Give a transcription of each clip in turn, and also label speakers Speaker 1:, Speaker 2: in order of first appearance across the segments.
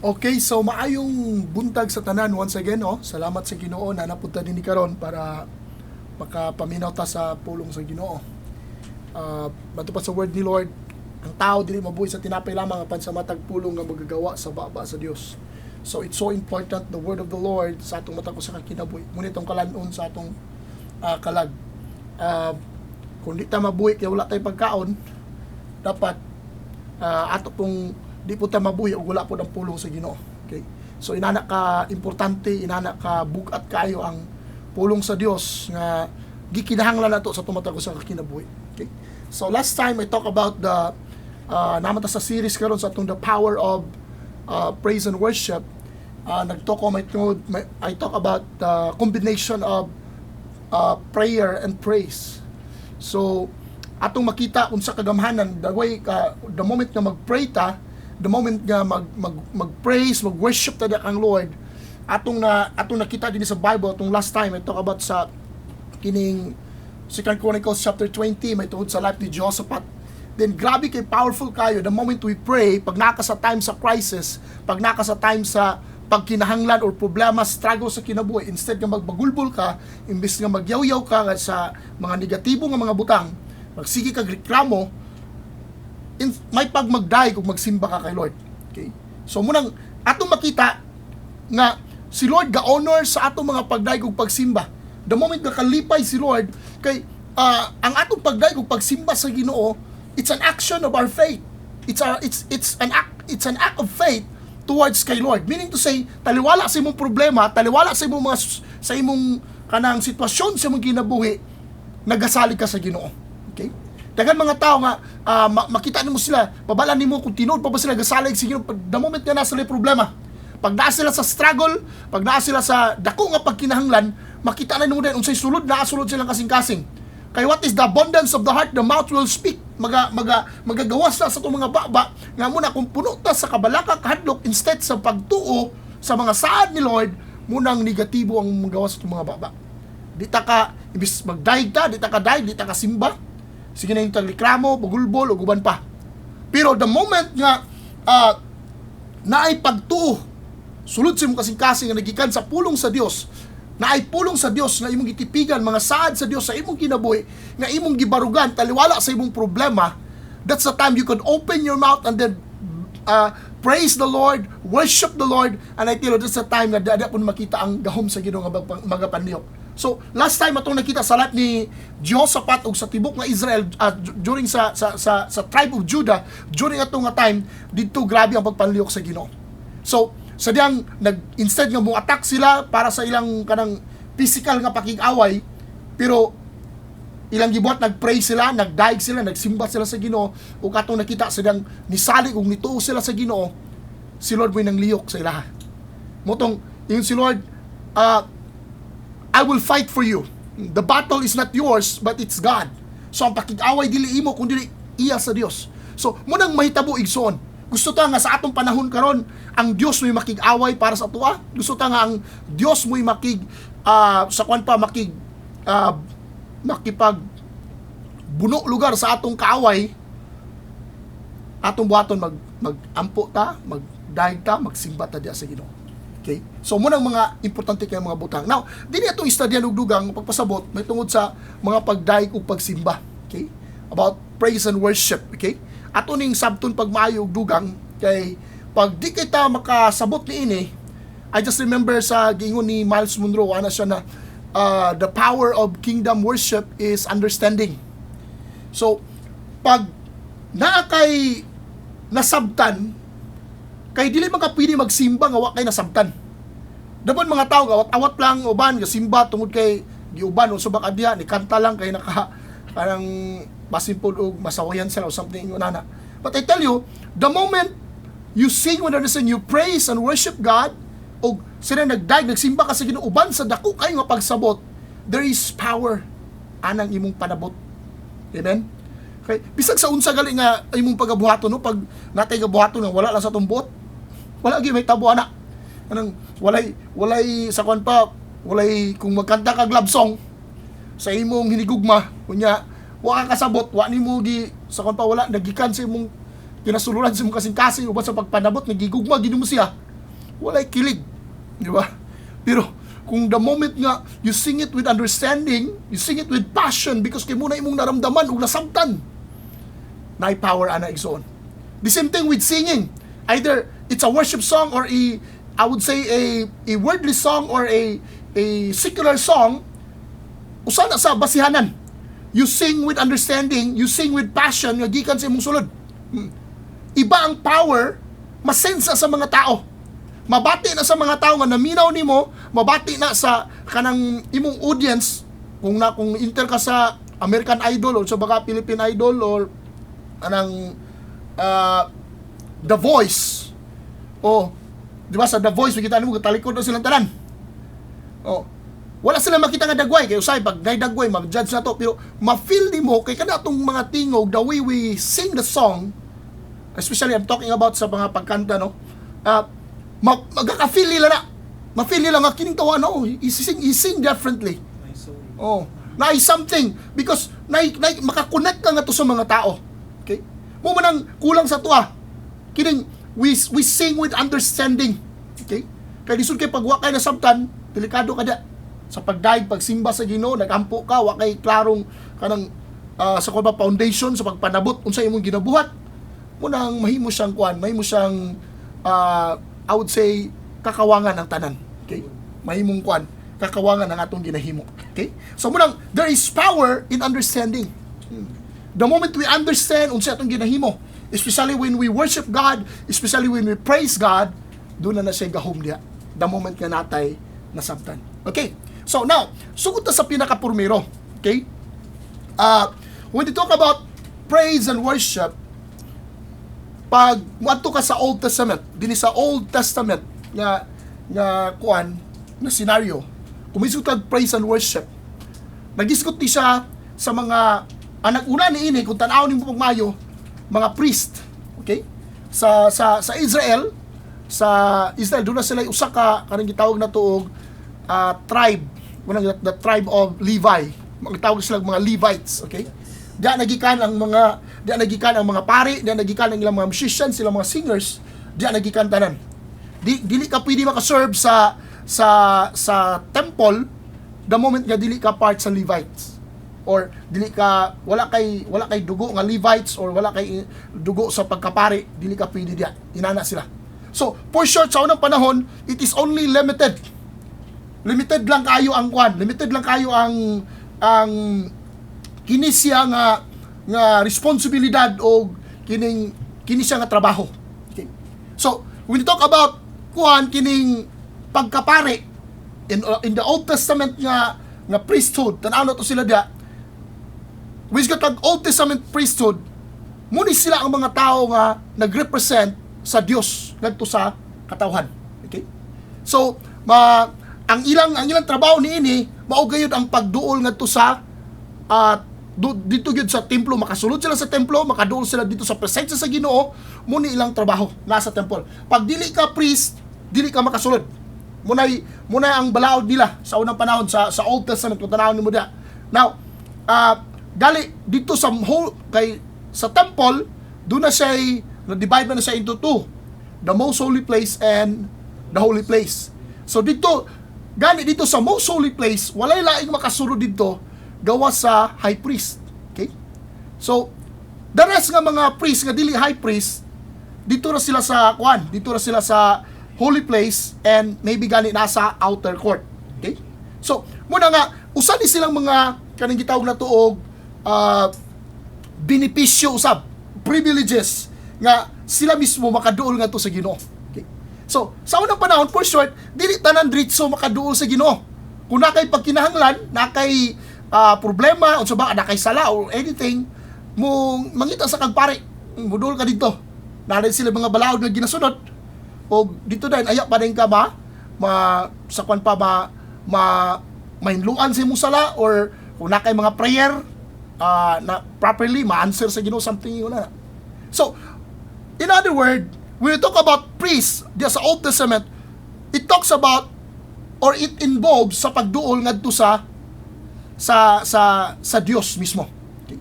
Speaker 1: Okay, so maayong buntag sa tanan once again, no? Salamat sa Ginoo na napunta dinhi karon para makapaminaw ta sa pulong sa Ginoo. Matupad sa word ni Lord, ang tao dili mabuhi sa tinapay lamang apan sa matag pulong nga magagawa sa baba sa Dios. So it's so important, the word of the Lord, sa atong matag usa ka kinabuhi. Ngunit ang kalan-on sa atong kalag. Kung di ta mabuhi kay wala tay pagkaon, dapat ato pong di po ta mabuhi og wala po ang pulong sa Ginoo. Okay? So inana ka importante, inana ka bugat kaayo ang pulong sa Dios nga gikinahanglan nato sa tumatag sa kinabuhi. Okay? So last time I talk about the naman ta sa series karon sa atong the power of praise and worship. Nagtalk ko may tungod may, I talk about the combination of prayer and praise. So atong makita unsa kagamhanan the way the moment nga mag-pray ta, the moment nga mag mag mag-praise, mag-worship ta kang Lord, atong nakita din sa Bible. Atong last time I talk about sa kining Second Chronicles chapter 20, may tungod sa life ni Jehoshaphat. Then grabe kay powerful kayo the moment we pray, pag naka sa time sa crisis, pag naka sa time sa pagkinahanglan or problema, struggle sa kinabuhi, instead nga magbagulbol ka, imbes nga magyawyaw ka sa mga negatibo nga mga butang, magsige kag reklamo, may pag magdayeg kung magsimba ka kay Lord. Okay? So munang atong makita nga si Lord ga-honor sa atong mga pagdayeg ug pagsimba. The moment nga kalipay si Lord kay ang atong pagdayeg ug pagsimba sa Ginoo, it's an action of our faith. It's an act of faith towards kay Lord. Meaning to say, taliwala sa imong problema, taliwala sa imong mga sa imong kanang sitwasyon sa imong kinabuhi, nagasalig ka sa Ginoo. Okay? Daghan mga tao nga makita nimo sila, babala nimo kung tinuod pa ba sila gasalig sa Ginoo the moment nga nasa sila problema. Pag naa sila sa struggle, pag naa sila sa dako nga pagkinahanglan, makita na nimo din unsay sulod, naa sulod silang kasing-kasing. Kay what is the abundance of the heart, the mouth will speak. Maga maga magagawas na sa atong mga baba nga muna kung puno ta sa kabalaka, kahadlok, instead sa pagtuo sa mga saad ni Lord, munang negatibo ang magawas sa atong mga baba. Di ta ka imbis magdayeg ta, di ta ka dayeg, di ta ka simba. Sige na yung tagreklamo, bagulbol ug uban pa. Pero the moment nga naay pagtuo sulod sa imong kasing-kasing nga nagikan sa pulong sa Dios, naay pulong sa Dios nga imong gitipigan, mga saad sa Dios sa imong kinabuhi nga imong gibarugan taliwala sa imong problema, that's the time you could open your mouth and then praise the Lord, worship the Lord, and I tell you, that's the time nga dada po makita ang gahom sa Ginoo nga magapanlihok. So, last time atong nakita sa life ni Jehoshaphat ug sa tibok nga Israel during sa tribe of Judah, during atong nga time didto, grabe ang pagpanlihok sa Ginoo. So, sa diyang nag instead nga mo attack sila para sa ilang kanang physical nga pakig-away, pero ilang gibuhat, nagpray sila, nagdayeg sila, nagsimba sila sa Ginoo ug atong nakita sa diyang nisalig ug nituo sila sa Ginoo, si Lord mo'y nanglihok sa ilaha. Motong ingon si Lord, "I will fight for you. The battle is not yours, but it's God." So ang pakig-away dili imo kundi iya sa Dios. So munang mahitabo, igsoon. Gusto ta nga sa atong panahon karon ang Dios mo'y makig-away para sa atoa. Gusto ta nga ang Dios mo'y makig sa kwan pa makig makipag buno lugar sa atong kaaway. Atong buhaton, mag magampo ta, magdayeg ta, magsimba ta diya sa Ginoo. Okay? So munang mga importante kay mga butang. Now, dinhi atong istorya og dugang pagpasabot may tungod sa mga pagdayeg ug pagsimba. Okay? About praise and worship, okay? Ato ning sabton pagmaayo og dugang kay pag di kita makasabot niini, I just remember sa giingon ni Miles Munroe, ana siya na the power of kingdom worship is understanding. So, pag naa kay nasabtan, kay dili man ka pwede magsimba nga wa kay nasabtan. Dapat mga tao awat-awat lang uban simba tungod kay giuban unsa ba kadya ni kanta lang kay naka parang basin pod og masawayan sila or something ingon ana. But I tell you, the moment you sing with understanding, you praise and worship God, og sila nagdayeg, nagsimba ka sa Ginoo uban sa dako kay nga pagsabot, there is power anang imong panabot. Amen? Okay? Bisag sa unsa gali nga imong pagabuhaton, no, pag natay gabuhaton nga wala lang sa atong buot, wala gyud may tabo ana. Anang walay walay sa kwan pa, walay kung magkanta kag love song sa imong hinigugma, unya wa ka kasabot, wa nimo gi sa kwan pa, wala nagikan sa imong kinasuluran sa imong kasing-kasing uban sa pagpanabot nagigugma gid mo siya. Walay kilig. Di ba? Pero kung the moment nga you sing it with understanding, you sing it with passion because kay mao na imong naramdaman ug nasabtan, naay power ana, igsoon. The same thing with singing. Either it's a worship song or a, I would say, a worldly song or a secular song, usa na sa basihanan. You sing with understanding, you sing with passion nga gikan sa imong sulod. Iba ang power, masensa sa mga tao. Mabati na sa mga tao nga naminaw nimo, mabati na sa kanang imong audience kung enter ka sa American Idol or sa baka Philippine Idol or anang The Voice. Oh, di ba sa The Voice makita nimo talikod na silang tanan. Oh. Wala sila makita nga dagway kay usay pag nay dagway mag-judge na to, pero ma-feel nimo kay kada atong mga tingog, the way we sing the song, especially I'm talking about sa mga pagkanta, no, magkaka-feel nila na ma-feel nila nga kining tawa, no, he sing differently.
Speaker 2: My soul.
Speaker 1: Oh, naay something because naay makakonect ka nga to sa mga tao. Okay? Mao man ang kulang sa tuwa. Kining we sing with understanding. Okay? Kay lisod kay pag wa kay nasabtan, delikado ka da. Sa pagdayeg, pagsimba sa Ginoo, nagampo ka, wa kay klarong kanang sa kuan ba, foundation sa pagpanabot unsa imong ginabuhat. Mao nang mahimo siyang kuan, mahimo siyang I would say kakawangan ang tanan. Okay? Mahimong kuan, kakawangan ang atong ginahimo. Okay? So mao nang there is power in understanding. The moment we understand unsa atong ginahimo, especially when we worship God, especially when we praise God, duna na siya gahom diha. The moment nga natay nasabtan. Okay? So now, sugod ta sa pinakapurmiro. Okay? When we talk about praise and worship, pag muadto ka sa Old Testament, dinhi sa Old Testament nga kuan na scenario, kung kag praise and worship, nagisgot ni siya sa mga anak una niini. Kung tan-aw nimo pagmayo, mga priest, okay? Sa Israel duna sila usa ka kanang gitawag na tuog tribe, unang the tribe of Levi. Magtawag sila og mga Levites, okay? Diya nagikan ang mga pari, diya nagikan ang ilang mga musicians, silang mga singers, diya nagikan tanan. Dili ka pwede makaserve sa temple the moment nga dili ka part sa Levites or dili ka wala kay dugo nga Levites or wala kay dugo sa pagkapari, dili ka pwede diya. Inana sila. So, for short, sa unang panahon, it is only limited. Limited lang kayo ang kwan, limited lang kayo ang kini siya nga responsibilidad o kining kini siya nga trabaho. Okay. So, when you talk about kuan kining pagkapari in the Old Testament nga priesthood, tan-aw na to sila diya. With kag Old Testament priesthood, muni sila ang mga tao nga nagrepresent sa Dios ngadto sa katawhan. Okay? So, ma ang ilang trabaho niini mao gayud ang pagduol ngadto sa dito gyud sa templo, makasulod sila sa templo, makaduol sila dito sa presensya sa Ginoo. Mao ni ilang trabaho nasa temple. Pag dili ka priest, dili ka makasulod. Munay ang balaod nila sa unang panahon sa Old Testament kung tanawon nimo diha. Now, gali dito sa whole kay sa temple duna siya na divide na siya into two, the most holy place and the holy place. So dito gani dito sa most holy place, walay laing makasulod dito gawas sa high priest. Okay? So the rest nga mga priest nga dili high priest, dito ra sila sa kuan, dito ra sila sa holy place and maybe gani nasa outer court. Okay? So mao na nga usa ni silang mga kaning gitawag na tuog benepisyo usab, privileges nga sila mismo makaduol ngadto sa Ginoo. Okay? So, sa unang panahon, for short, dili tanan diretso makaduol sa Ginoo. Kung naa kay pagkinahanglan, naa kay problema, o sa ba, naa kay sala or anything, mo mangita sa kag pari, muduol ka dito. Naa sila mga balaod nga ginasunod. O dito din aya pa din ka ma sa kwan pa ma mahinluan sa imong sala or kung naa kay mga prayer na properly ma-answer sa Ginoo, something yun na. So, in other word, when we talk about priests diya sa Old Testament, it talks about or it involves sa pagduol ngadto sa Dios mismo. Okay.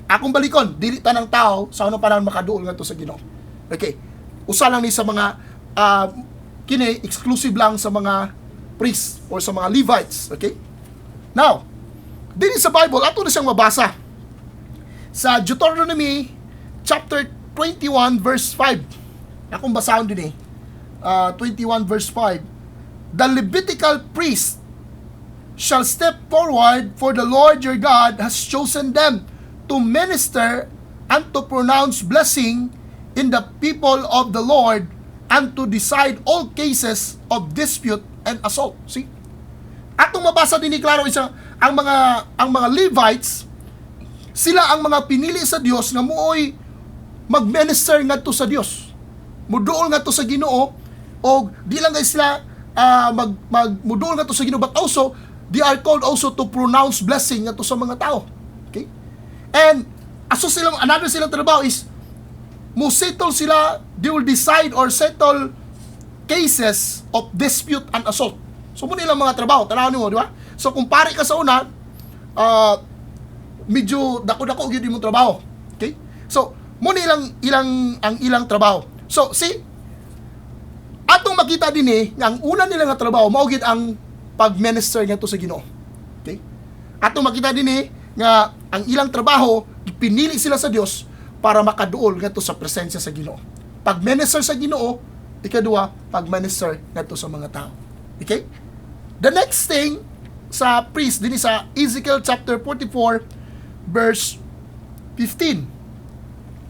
Speaker 1: Akong balikon, dili tanang tao sa unang panahon makaduol ngadto sa Ginoo. Okay. Usa lang ni sa mga Kini exclusive lang sa mga priests or sa mga Levites, okay? Now, din sa Bible ato na siyang mabasa sa Deuteronomy chapter 21 verse 5. Akong basahon din eh. 21 verse 5. "The Levitical priest shall step forward, for the Lord your God has chosen them to minister and to pronounce blessing in the people of the Lord and to decide all cases of dispute and assault." See? Atong mabasa din ni klaro isa ang mga Levites, sila ang mga pinili sa Dios nga muoy mag-minister ngadto sa Dios. Muduol ngadto sa Ginoo og di lang guys sila mag mag muduol ngadto sa Ginoo, but also they are called also to pronounce blessing ngadto sa mga tao. Okay? And aso silang another silang trabaho is mo settle sila, they will decide or settle cases of dispute and assault. So mo nilang mga trabaho, tanaw nimo, di ba? So kung pare ka sa una, medyo dako-dako gyud imong trabaho. Okay? So mo ni ilang ilang ang ilang trabaho. So see, atong makita din eh nga ang una nila nga trabaho mao gyud ang pag-minister ngadto sa Ginoo. Okay? Atong makita din eh nga ang ilang trabaho, pinili sila sa Dios para makaduol ngadto sa presensya sa Ginoo. Pag-minister sa Ginoo, ikaduha, pag-minister ngadto sa mga tao. Okay? The next thing sa priest din sa Ezekiel chapter 44 verse 15.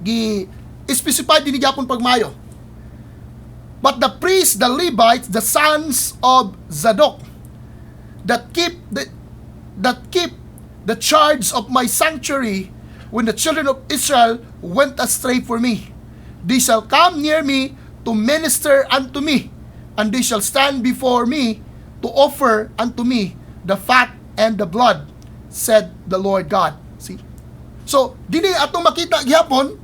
Speaker 1: Gi specify din gyapon pagmayo. "But the priests, the Levites, the sons of Zadok, that keep the charge of my sanctuary when the children of Israel went astray for me, they shall come near me to minister unto me, and they shall stand before me to offer unto me the fat and the blood, said the Lord God." See? So, dini atong makita gihapon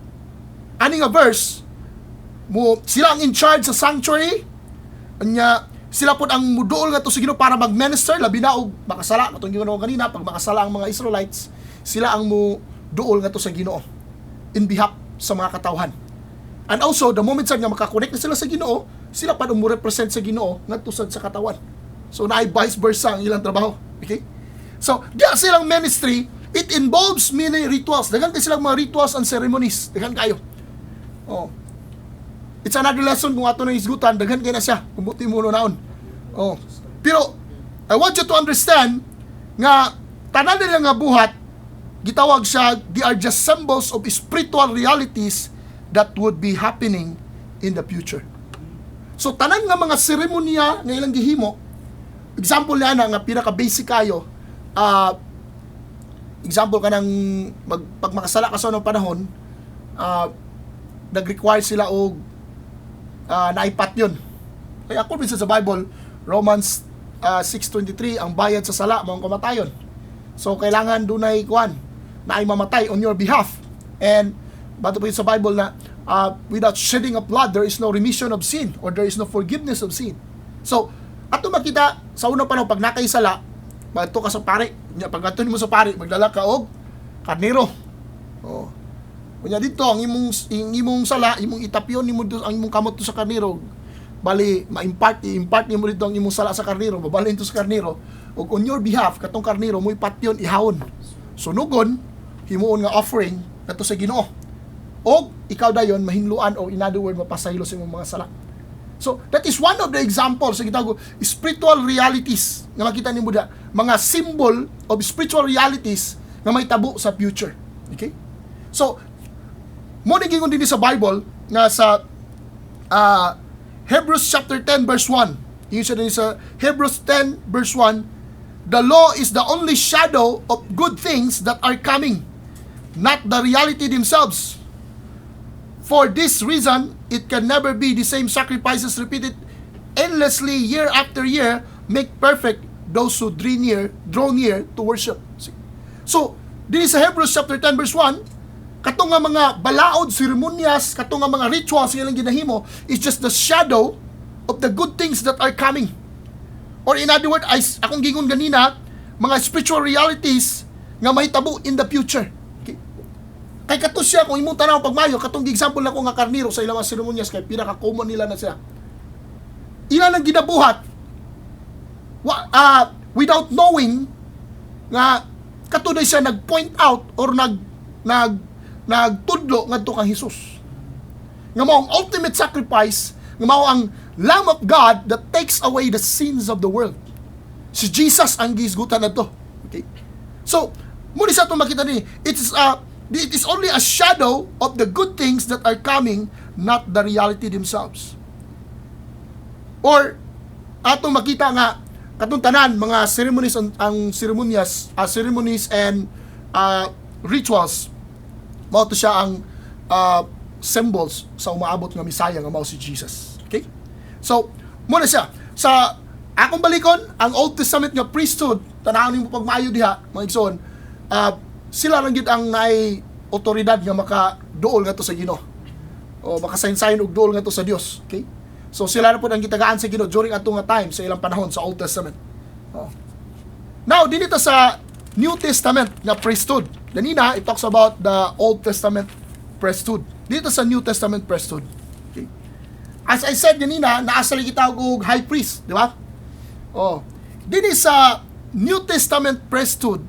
Speaker 1: ani nga verse mo, sila ang in charge sa sanctuary nya, sila pod ang muduol ngadto sa Ginoo para mag-minister, labi na og makasala. Katong Ginoo kanina, pag makasala ang mga Israelites, sila ang mo duol ngadto sa Ginoo in behalf sa mga katawhan. And also the moment sad nga makakonect na sila sa Ginoo, sila pa mo represent sa Ginoo ngadto sad sa katawan. So naay vice versa ang ilang trabaho, okay? So diya silang ministry, it involves many rituals. Daghan kay silang mga rituals and ceremonies, daghan kayo. Oh. It's another lesson kung ato na isgutan, daghan kay na siya, kung buti mo naon. Oh. Pero I want you to understand nga tanan nila nga buhat, gitawag siya, they are just symbols of spiritual realities that would be happening in the future. So tanan nga mga seremonya nga ilang gihimo, example niya na nga pinaka basic kayo, example kanang pag makasala ka sa unang panahon, nag-require sila og naipat yun. Kaya ako minsan sa Bible, Romans 6:23, ang bayad sa sala mao ang kamatayon. So kailangan dunay kuan na ay mamatay on your behalf. And bato po yun sa Bible na without shedding of blood, there is no remission of sin or there is no forgiveness of sin. So, ato makita sa unang panahon, pag nakaisala, badto ka sa pare, nya pag adto nimo sa pare, magdala ka og karnero. Oh. Unya dito ang imong sala, imong itapyon nimo do ang imong kamot do sa karnero. Bali, ma-impart, i-impart nimo dito ang imong sala sa karnero, babalhin to sa karnero. Ug on your behalf, katong karnero mo'y patyon, ihawon. Sunugon, himuon nga offering ngadto sa Ginoo. Og ikaw dayon mahinluan o in other word mapasaylo sa imong mga sala. So, that is one of the examples sa gitawag spiritual realities nga makita nimo da, mga symbol of spiritual realities nga mahitabo sa future. Okay? So, mo ni gingon din sa Bible nga sa Hebrews chapter 10 verse 1. Ingon siya din sa Hebrews 10 verse 1, "The law is the only shadow of good things that are coming, not the reality themselves. For this reason, it can never be the same sacrifices repeated endlessly year after year make perfect those who draw near to worship." See? So, din sa Hebrews chapter 10 verse 1, katong nga mga balaod, seremonyas, katong nga mga rituals nga ilang ginahimo is just the shadow of the good things that are coming. Or in other words, ay, akong gingon ganina, mga spiritual realities nga mahitabo in the future. Okay? Kay kato siya, kung imong tanaw pagmayo, katong example nako nga karniro sa ilang mga seremonyas, kay pinaka-common nila na siya. Ila nang ginabuhat without knowing nga katuday siya nag-point out or nag nag nagtudlo ngadto kang Jesus. Nga mao ang ultimate sacrifice, nga mao ang Lamb of God that takes away the sins of the world. Si Jesus ang gihisgutan nato. Okay? So, mao ni sa atong makita ni, it is only a shadow of the good things that are coming, not the reality themselves. Or atong makita nga katong tanan mga ceremonies, ang ceremonias, ceremonies and rituals, mao to siya ang symbols sa umaabot nga Messiah nga mao si Jesus. Okay? So, mao na siya. Sa akong balikon, ang Old Testament nga priesthood, tanawon nimo pagmaayo diha, mga igsoon, sila lang gyud ang naay otoridad nga makaduol ngadto sa Ginoo. O makasayin-sayin og duol ngadto sa Dios. Okay? So sila na pud ang gitagaan sa Ginoo during ato nga time sa ilang panahon sa Old Testament. Oh. Now, dinhi ta sa New Testament nga priesthood. Ganina, it talks about the Old Testament priesthood. Dito sa New Testament priesthood. Okay. As I said ganina, naa sila gitawag og high priest, di ba? Oh. Dinhi sa New Testament priesthood,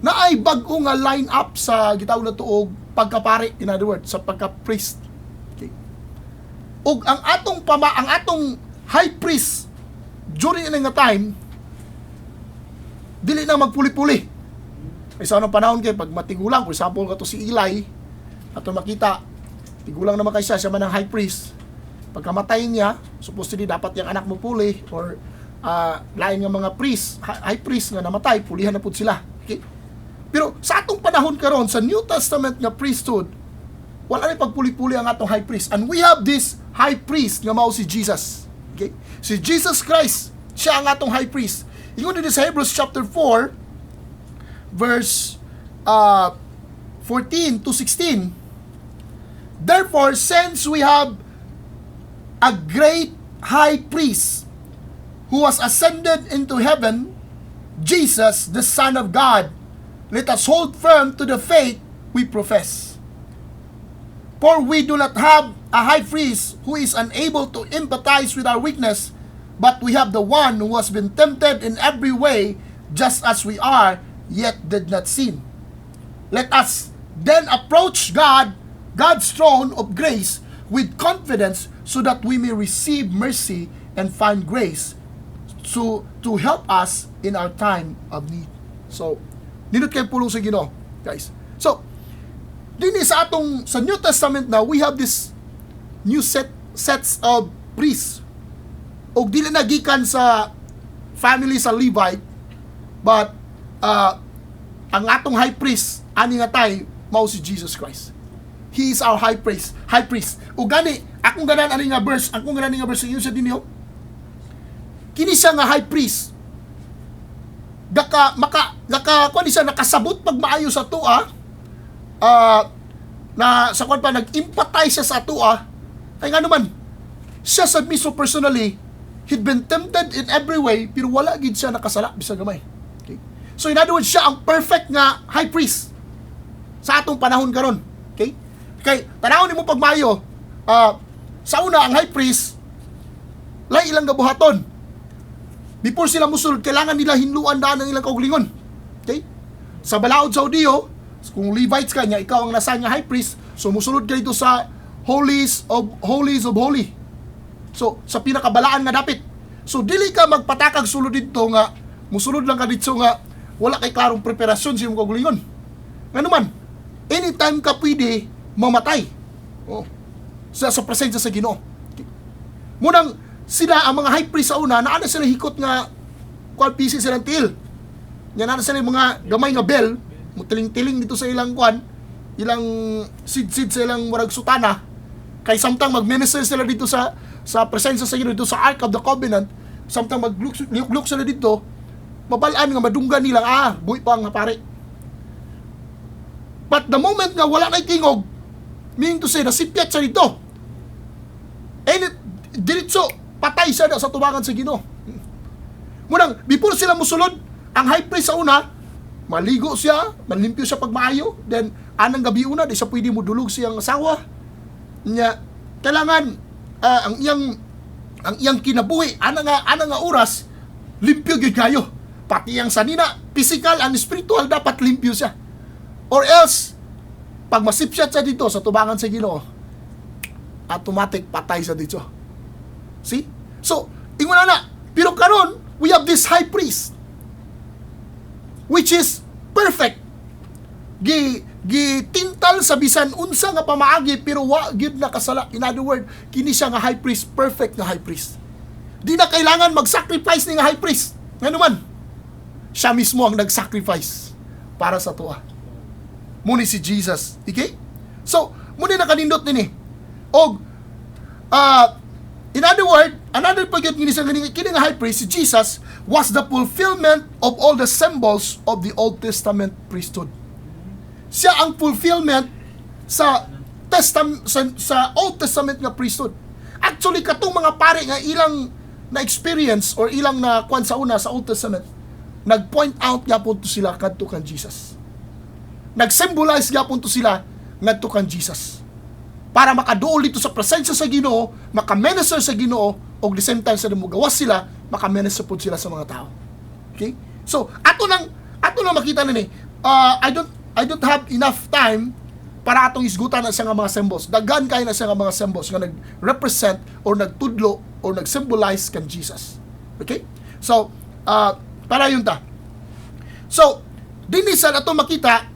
Speaker 1: naay bag-o nga line up sa gitawag na og pagkapari, in other words, sa pagka-priest. Okay. Ug ang atong high priest during ini nga time dili na magpuli-puli. Ay sa anong panahon kay pag matigulang, for example kato si Eli, ato makita tigulang naman kay siya, siya man ang high priest. Pagkamatay niya, supposedly dapat yung anak mo puli or lain nga mga priest, high priest nga namatay, pulihan na pud sila. Okay? Pero sa atong panahon karon sa New Testament nga priesthood, wala na pagpuli-puli ang atong high priest. And we have this high priest nga mao si Jesus. Okay? Si Jesus Christ, siya ang atong high priest. Ingon din sa Hebrews chapter 4 verse 14 to 16. "Therefore, since we have a great high priest who was ascended into heaven, Jesus, the Son of God, let us hold firm to the faith we profess. For we do not have a high priest who is unable to empathize with our weakness, but we have the one who has been tempted in every way, just as we are, yet did not sin. Let us then approach God's throne of grace with confidence so that we may receive mercy and find grace to help us in our time of need." So, nindot kay pulong sa Ginoo, guys. So, dinhi sa atong sa New Testament now, we have this new sets of priests. Og dili na gikan sa family sa Levite, but ang atong high priest ani nga tay mao si Jesus Christ. He is our high priest, high priest. Ug gani akong ganan ani nga verse, akong ganan nga verse ingon sa dinhi. Kini siya nga high priest gaka maka gaka kuan siya, nakasabot pag maayo sa atoa, na sa kuan pa nag-empathize siya sa atoa, kay ngano man siya sa mismo personally, he'd been tempted in every way, pero wala gid siya nakasala bisag gamay. Okay? So in other words, siya ang perfect nga high priest sa atong panahon karon. Okay? Kay tanawon nimo pagmayo, sa una ang high priest lay ilang gabuhaton. Before sila musulod, kailangan nila hinluan daan ang ilang kaugalingon. Okay? Sa balaod sa Hudiyo, kung Levites ka niya, ikaw ang nasa nga high priest, so musulod ka dito sa holies of holies of holy. So, sa pinakabalaan nga dapit. So, dili ka magpatakag sulod dito nga, musulod lang ka dito nga, wala kay klarong preparasyon sa imong kaugalingon. Ngano man, anytime ka pwede mamatay. Oh. Sa presensya sa Ginoo. Okay. Munang sila ang mga high priest sa una, naa na sila hikot nga kuan pisi silang tiil. Nya naa na sila yung mga gamay nga bell, mutiling-tiling dito sa ilang kuan, ilang sid-sid sa ilang murag sutana. Kay samtang mag-minister sila dito sa presensya sa Ginoo dito sa Ark of the Covenant, samtang mag-look sila dito, mabalaan nga madunggan nila, "Ah, buhi pa ang pare." But the moment nga wala na tingog, meaning to say, nasipyat siya dito. And it, diretso, patay siya na sa tubangan sa Ginoo. Munang, before sila musulod, ang high priest sa una, maligo siya, manlimpyo siya pagmaayo, then anang gabi una, di siya pwede mo dulog siyang asawa. Nya, kailangan, ang iyang kinabuhi ana nga oras limpyo gyud kayo. Pati ang sanina, physical and spiritual, dapat limpyo siya. Or else, pag masipsat siya dito sa tubangan sa Ginoo, automatic patay siya dito. See? So, ingon na. Pero karon, we have this high priest which is perfect. Gi gitintal sa bisan unsa nga pamaagi pero wa gyud nakasala. In other word, kini siya nga high priest, perfect nga high priest. Di na kailangan mag-sacrifice ni nga high priest. Ngano man, siya mismo ang nag-sacrifice para sa atoa. Mao ni si Jesus. Okay? So, mao ni nakanindot nini. Og in other word, another pagyud kini sa kini nga high priest, si Jesus was the fulfillment of all the symbols of the Old Testament priesthood. Siya ang fulfillment sa Old Testament nga priesthood. Actually, katong mga pare nga ilang na experience or ilang na kwan sa una sa Old Testament, nag-point out gyapon to sila kadto kan Jesus. Nag-symbolize gyapon to sila ngadto kan Jesus. Para makaduol dito sa presensya sa Ginoo, maka-minister sa Ginoo, og the same time sa mugawas sila, maka-minister pud sila sa mga tao. Okay? So, ato nang makita nini. I don't have enough time para atong isgutan na siya nga mga symbols. Daghan kay na siya nga mga symbols nga nag-represent or nagtudlo or nag-symbolize kan Jesus. Okay? So, para yun ta. So, dinhi sa ato makita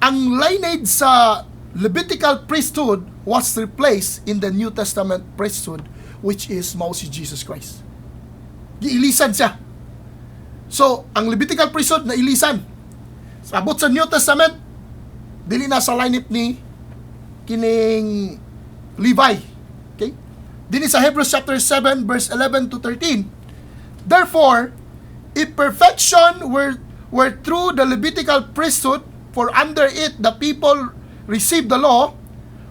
Speaker 1: ang lineage sa Levitical priesthood was replaced in the New Testament priesthood, which is mao si Jesus Christ. Giilisan siya. So, ang Levitical priesthood na ilisan. Sabot sa New Testament, dili na sa lineup ni kining Levi. Okay? Dinhi sa Hebrews chapter 7 verse 11 to 13. "Therefore, if perfection were through the Levitical priesthood, for under it the people received the law,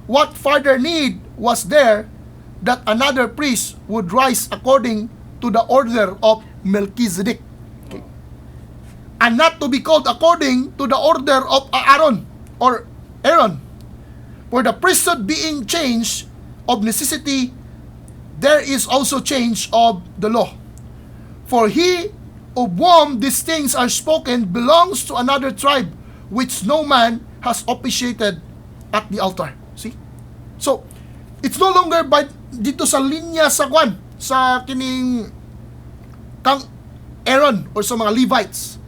Speaker 1: what further need was there that another priest would rise according to the order of Melchizedek?" Okay. "And not to be called according to the order of Aaron or Aaron. For the priesthood being changed of necessity, there is also change of the law. For he of whom these things are spoken belongs to another tribe, which no man has officiated at the altar." See? So, it's no longer by dito sa linya sa kwan, sa kining kang Aaron or sa mga Levites.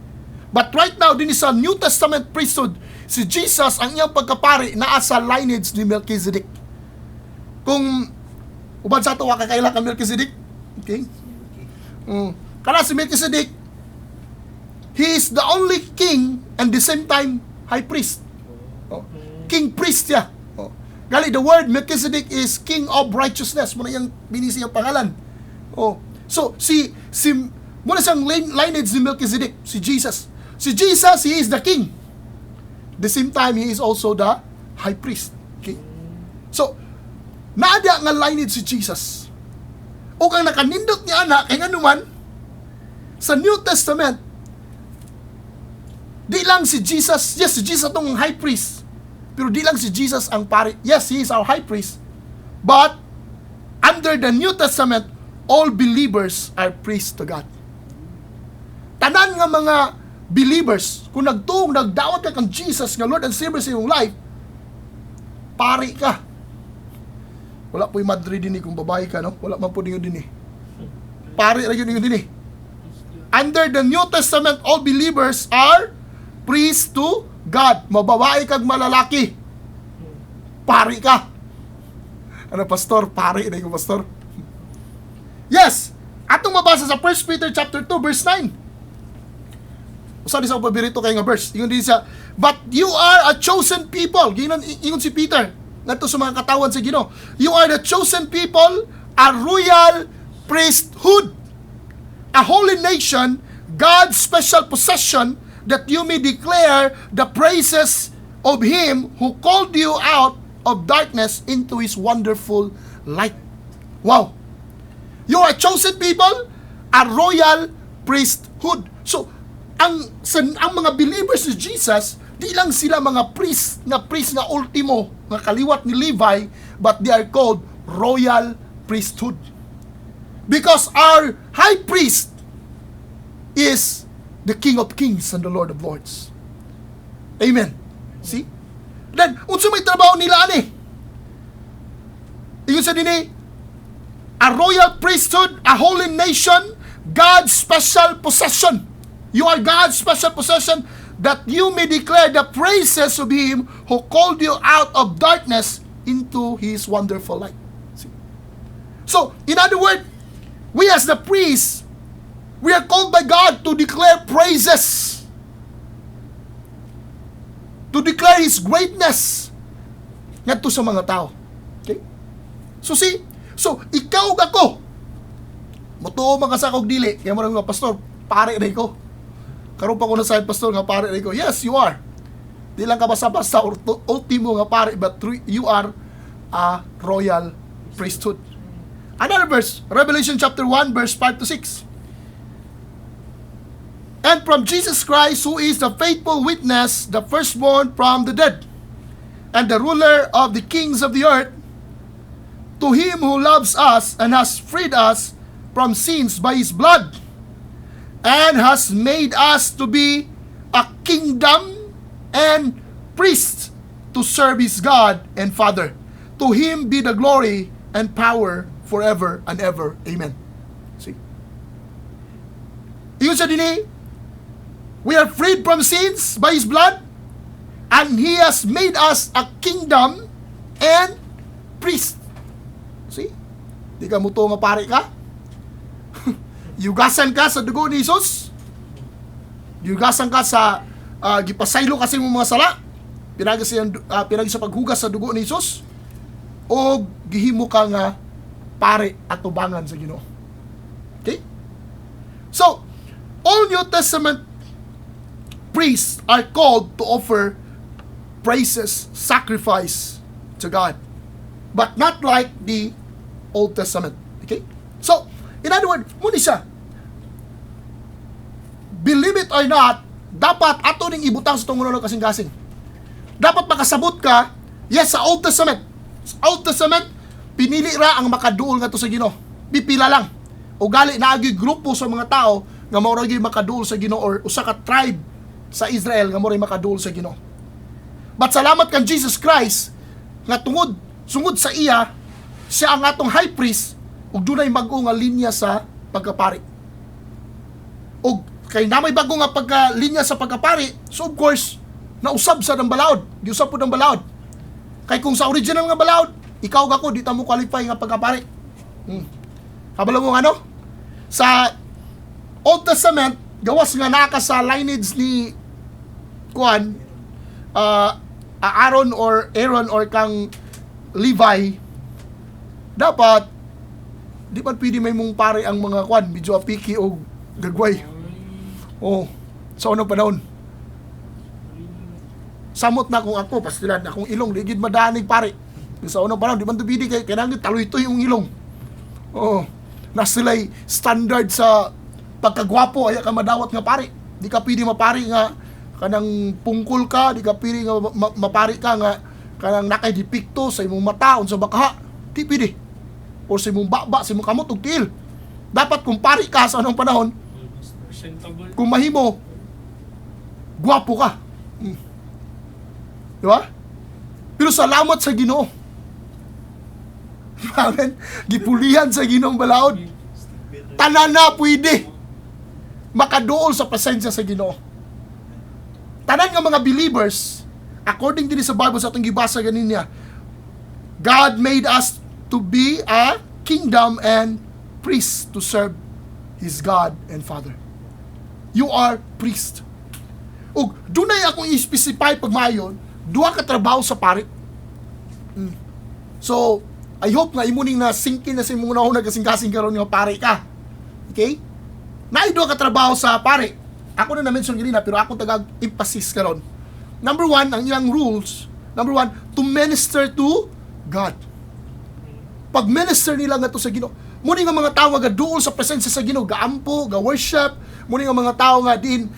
Speaker 1: But right now, din sa New Testament priesthood, si Jesus, ang iyang pagkapari, naa sa lineage ni Melchizedek. Kung uban sa ato, wa kakaila kang Melchizedek. Okay? Kana si Melchizedek, he is the only king and the same time high priest. Oh. King priest siya. Oh. Gali, the word Melchizedek is king of righteousness. Mao na iyang binisi iyang pangalan. Oh. So, si, mao na siyang lineage ni Melchizedek, si Jesus. Si Jesus, he is the king. The same time, he is also the high priest. Okay? So, naa diha nga lineage si Jesus. O kang nakanindot niya ana, kay nganuman, sa New Testament, di lang si Jesus, yes, si Jesus atong high priest, pero di lang si Jesus ang pari. Yes, he is our high priest. But, under the New Testament, all believers are priests to God. Tanan nga mga believers, kung nagtuong, nagdawat ka kang Jesus nga Lord and Savior sa iyong life, pari ka. Wala po'y madre din kung babae ka, no? Wala man po din din eh. Pari ra yun din eh. Under the New Testament, all believers are priests to God. Mababae kag malalaki. Pari ka. Ano, pastor? Pari na yung pastor. Yes! Atong mabasa sa 1 Peter chapter 2 verse 9. Usa ni sa paborito kay nga verse. Ingon din siya, "But you are a chosen people." Ingon si Peter ngadto sa mga katawan sa Ginoo. "You are the chosen people, a royal priesthood, a holy nation, God's special possession, that you may declare the praises of Him who called you out of darkness into His wonderful light." Wow! You are chosen people, a royal priesthood. So, ang mga believers ni Jesus, di lang sila mga priest nga ultimo nga kaliwat ni Levi, but they are called royal priesthood. priesthood. Because our high priest is the King of Kings and the Lord of Lords. Amen. See? Then, unsa may trabaho nila ani? Ingon sa dinhi, a royal priesthood, a holy nation, God's special possession. You are God's special possession that you may declare the praises of Him who called you out of darkness into His wonderful light. See? So, in other words, we as the priests, we are called by God to declare praises, to declare His greatness ngadto sa mga tao. Okay? So see, so ikaw ug ako, mutuo man ka sa akong dili, kaya mo nga, "Pastor, pare na ko. Karon pa ko na sa pastor nga pare na ko." Yes, you are. Di lang ka basta-basta or ultimo nga pare, but you are a royal priesthood. Another verse, Revelation chapter 1, verse 5 to 6. "And from Jesus Christ, who is the faithful witness, the firstborn from the dead, and the ruler of the kings of the earth, to him who loves us and has freed us from sins by his blood, and has made us to be a kingdom and priests to serve his God and Father. To him be the glory and power forever and ever. Amen." See? Ingon sa dinhi, we are freed from sins by his blood, and he has made us a kingdom and priest. See? Di ka mutuo nga pare ka? Yugasan ka sa dugo ni Jesus? Yugasan ka sa gipasaylo kasi mong mga sala? Pinagi sa paghugas sa dugo ni Jesus? O gihimo ka nga pare atubangan sa Ginoo? Okay? So, all New Testament priests are called to offer praises, sacrifice to God. But not like the Old Testament. Okay? So, in other words, mao ni siya. Believe it or not, dapat ato ning ibutang sa atong kasing-kasing. Dapat makasabot ka, yes, sa Old Testament. Sa Old Testament, pinili ra ang makaduol ngadto sa Ginoo. Pipila lang. O gali naagi grupo sa mga tao nga mao ra gyud makaduol sa Ginoo or usa ka tribe sa Israel nga mao ray makaduol sa Ginoo. But salamat kang Jesus Christ nga tungod sungod sa iya, siya ang atong high priest ug dunay bag-o nga linya sa pagkapari. Ug kay na may bago nga pagka linya sa pagkapari, so of course, nausab sa ng balaod, giusab pud ang balaod. Kay kung sa original nga balaod, ikaw ug ako di ta mo qualify nga pagkapari. Kabalo mo ano? Sa Old Testament, gawas nga naa ka sa lineage ni kuan Aaron or Aaron or kang Levi, dapat di pa pwede may mong pare ang mga kuan, medyo apiki o gagway. Oh, sa unang panahon. Samot na kung ako, pastilan, akong ilong, di gid madanig pare. Sa unang panahon, di man tubidi kay kailangan taloy-toy yung ilong. Oh, na sila'y standard sa pagkagwapo ay ka madawat nga pare. Di ka pwede mapari nga kanang pungkol ka, di ka pwede nga mapari ka nga kanang nakay depekto sa imong mata unsa baka. Di pwede. O sa imong baba, sa imong kamot ug tiil. Dapat kung pari ka sa anong panahon,
Speaker 2: Almost presentable.
Speaker 1: Kung mahimo, gwapo ka. Di ba? Pero salamat sa Ginoo. Amen. Gipulihan sa Ginoong balaod. Tanan na pwede makaduol sa presensya sa Ginoo. Tanan nga mga believers, according din sa Bible sa atong gibasa ganina, God made us to be a kingdom and priests to serve His God and Father. You are priest. Ug dunay akong i-specify pagmayon, duha ka trabaho sa pari. So, I hope nga imo ning na sinkin na sa imong una kasing-kasing karon nga pare ka. Okay? Naay duha ka trabaho sa pare. Ako na na-mention ganina pero ako tagag emphasis karon. Number one, ang ilang rules, number one, to minister to God. Pag minister nila ngadto sa Ginoo, muni nga mga tao nga duol sa presensya sa Ginoo, gaampo, ga worship, muni nga mga tao nga din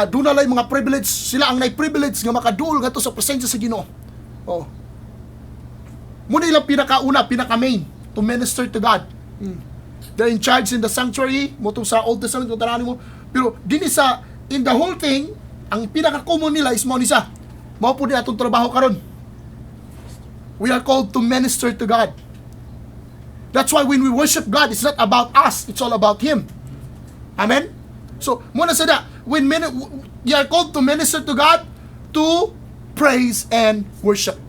Speaker 1: duna lay mga privilege, sila ang nay privilege nga makaduol ngadto sa presensya sa Ginoo. Oh. Muni ilang pinakauna, pinaka main, to to minister to God. They're in charge in the sanctuary, mao to sa Old Testament kung tan-awon mo. Pero dinhi sa in the whole thing, ang pinaka-common nila is mao ni siya. Mao pud ni atong trabaho karon. We are called to minister to God. That's why when we worship God, it's not about us, it's all about Him. Amen? So, mao na sa da, when you are called to minister to God, to praise and worship.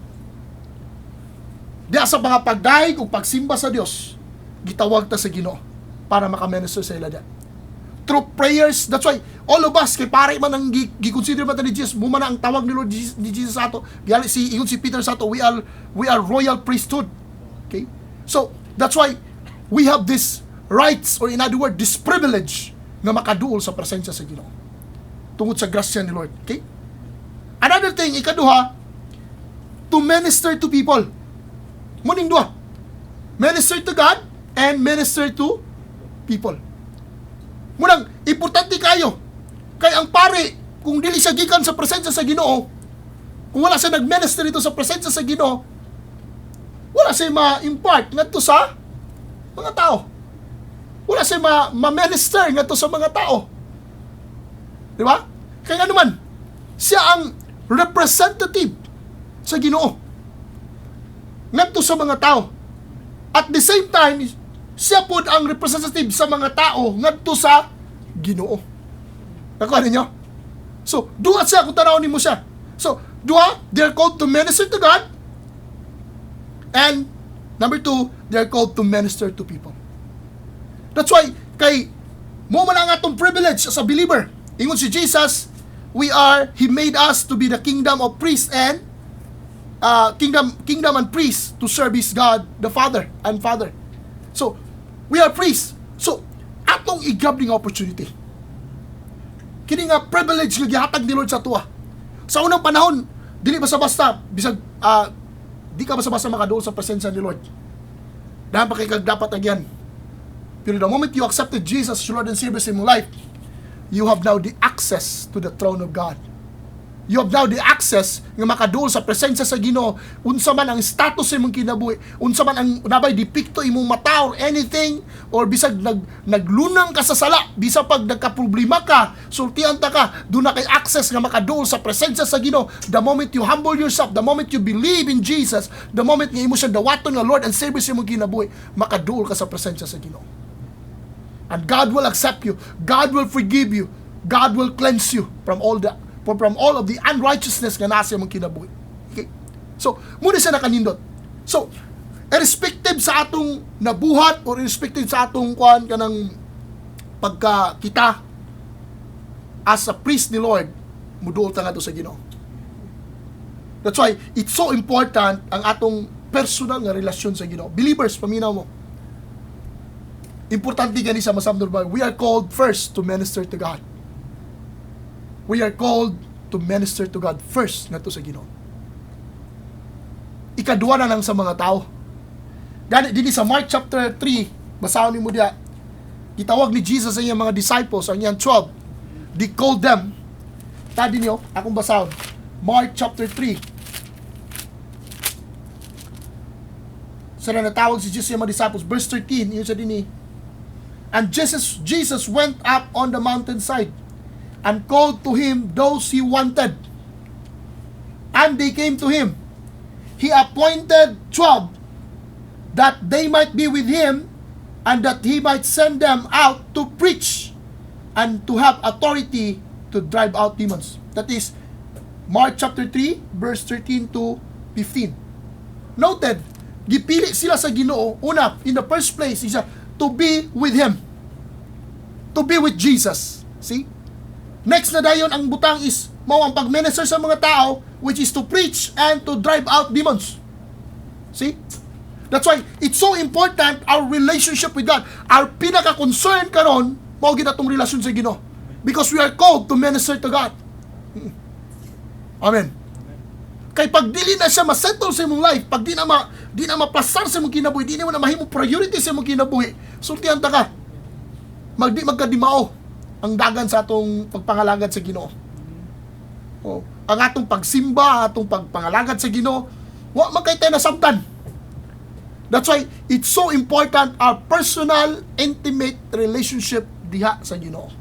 Speaker 1: Diya sa mga pagdayeg o pagsimba sa Dios, gitawag ta sa Ginoo para maka-minister sa ila diya. Through prayers, that's why all of us, kay pare man ang gi-consider man ta ni Jesus, mao man na ang tawag ni Lord Jesus, ni Jesus sa ato. Giyali si ingon si Peter sa ato, we are royal priesthood. Okay? So, that's why we have this rights, or in other words, this privilege nga makaduol sa presensya sa Ginoo. Tungod sa grasya ni Lord. Okay? Another thing, ikaduha, to minister to people. Mao ning duha. Minister to God and minister to people. Mao nang, importante kayo. Kay ang pare, kung dili siya gikan sa presensya sa Ginoo, kung wala siya nag-minister dito sa presensya sa Ginoo, wala siya ma-impart ngadto sa mga tao. Wala siya ma-minister ngadto sa mga tao. Di ba? Kaya ano man, siya ang representative sa Ginoo ngadto sa mga tao. At the same time, siya pod ang representative sa mga tao ngadto sa Ginoo. Nakuha ninyo? So, duha siya kung tanawon nimo siya. So, duha, they're called to minister to God. And number two, they're called to minister to people. That's why, kay mao man ang atong privilege as a believer. Ingon si Jesus, He made us to be the kingdom of priests and kingdom and priests to serve His God, the Father and Father. So, we are priests. So, atong i-grab ning opportunity. Kini nga privilege nga gihatag ni Lord sa atoa. Sa unang panahon, dili basta-basta bisag di ka basta-basta makaduol sa presensya ni Lord. Dahil pa kay kag dapat agyan. Pero the moment you accepted Jesus as your Lord and Savior sa imong life, you have now the access to the throne of God. You have now the access nga makaduol sa presensya sa Ginoo. Unsa man ang status sa imong kinabuhi, unsa man ang nabay depekto imong mata or anything, or bisag naglunang ka sa sala, bisag pag nagka-problema ka, sultian ta ka, duna kay access nga makaduol sa presensya sa Ginoo. The moment you humble yourself, the moment you believe in Jesus, the moment nga imo siyang dawaton nga Lord and Savior sa imong kinabuhi, makaduol ka sa presensya sa Ginoo. And God will accept you. God will forgive you. God will cleanse you from all of the unrighteousness nga nasa imong kinabuhi. Okay? So, mao na siya nakanindot. So, irrespective sa atong nabuhat or irrespective sa atong kuan kanang pagka kita as a priest ni Lord, muduol ta ngadto sa Ginoo. That's why it's so important ang atong personal nga relasyon sa Ginoo. Believers, paminaw mo. Importante gani sa masamdol ba? We are called first to minister to God. We are called to minister to God first ngadto sa Ginoo. Ikaduha na lang sa mga tao. Gani dinhi sa Mark chapter 3, basahon nimo diya. Gitawag ni Jesus ang iyang mga disciples, ang iyang 12. They called them. Tadi niyo, akong basahon. Mark chapter 3. Sa na natawag si Jesus sa iyang mga disciples, verse 13, yun sa dinhi. And Jesus went up on the mountainside and called to him those he wanted. And they came to him. He appointed 12 that they might be with him and that he might send them out to preach and to have authority to drive out demons. That is Mark chapter 3, verse 13 to 15. Noted, gipili sila sa Ginoo una, in the first place, is to be with him. To be with Jesus. See? Next na dayon ang butang is mao ang pag-minister sa mga tao, which is to preach and to drive out demons. See? That's why it's so important our relationship with God. Our pinaka-concern karon mao gyud atong relasyon sa Ginoo. Because we are called to minister to God. Amen. Kay pag dili na siya masettle sa imong life, pag di na mapasar sa imong kinabuhi, di na mo na mahimo priority sa imong kinabuhi, sultihan ta ka. Magdi magkadimao ang dagan sa atong pagpangalagad sa Ginoo. Oh, ang atong pagsimba, atong pagpangalagad sa Ginoo, wa man kay tayo nasabtan. That's why it's so important, our personal, intimate relationship diha sa Ginoo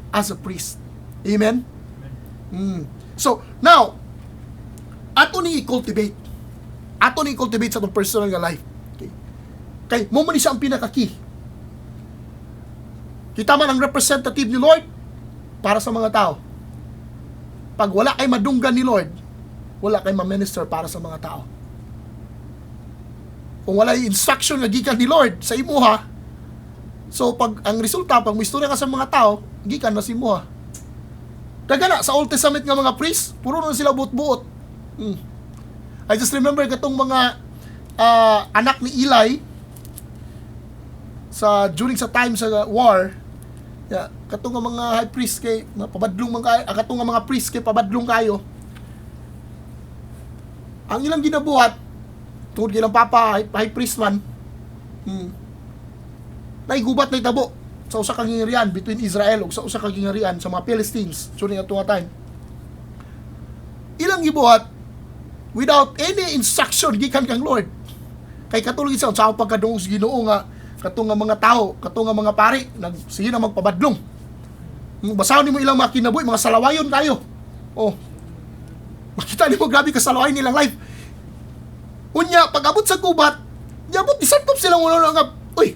Speaker 1: as a priest. Amen? So, now, ato ni i-cultivate. Ato ni i-cultivate sa atong personal nga life. Okay? Kay mao man ni siya ang pinaka-key. Kita man ang representative ni Lord para sa mga tao. Pag wala kay madunggan ni Lord, wala kay ma-minister para sa mga tao. Kung wala yung instruction nga gikan ni Lord sa imuha, so pag ang resulta, pag moistorya ka sa mga tao, gikan na sa imuha. Daga na, sa Old Testament nga mga priests, puro na sila buot-buot. I just remember katong mga anak ni Eli sa during sa time sa war, yeah, katong nga mga high priest kay mga pabadlong man kayo, katong nga mga priest kay pabadlong kayo. Ang ilang ginabuhat tungod kay ilang papa high priest man, naigubat na itabo sa usa ka gingharian between Israel ug sa usa ka gingharian sa mga Philistines during ato nga time. Ilang gibuhat without any instruction gikan kang Lord. Kay katulog sa pagkadungog sa Ginoo nga katong nga mga tao, katong nga mga pari nag sige na magpabadlong. Basahon nimo ilang mga kinabuhi, mga salawayon kayo. Oh. Makita nimo grabe ka salawayon nilang life. Unya pag abot sa gubat, niabot isantop silang ulo nga, uy.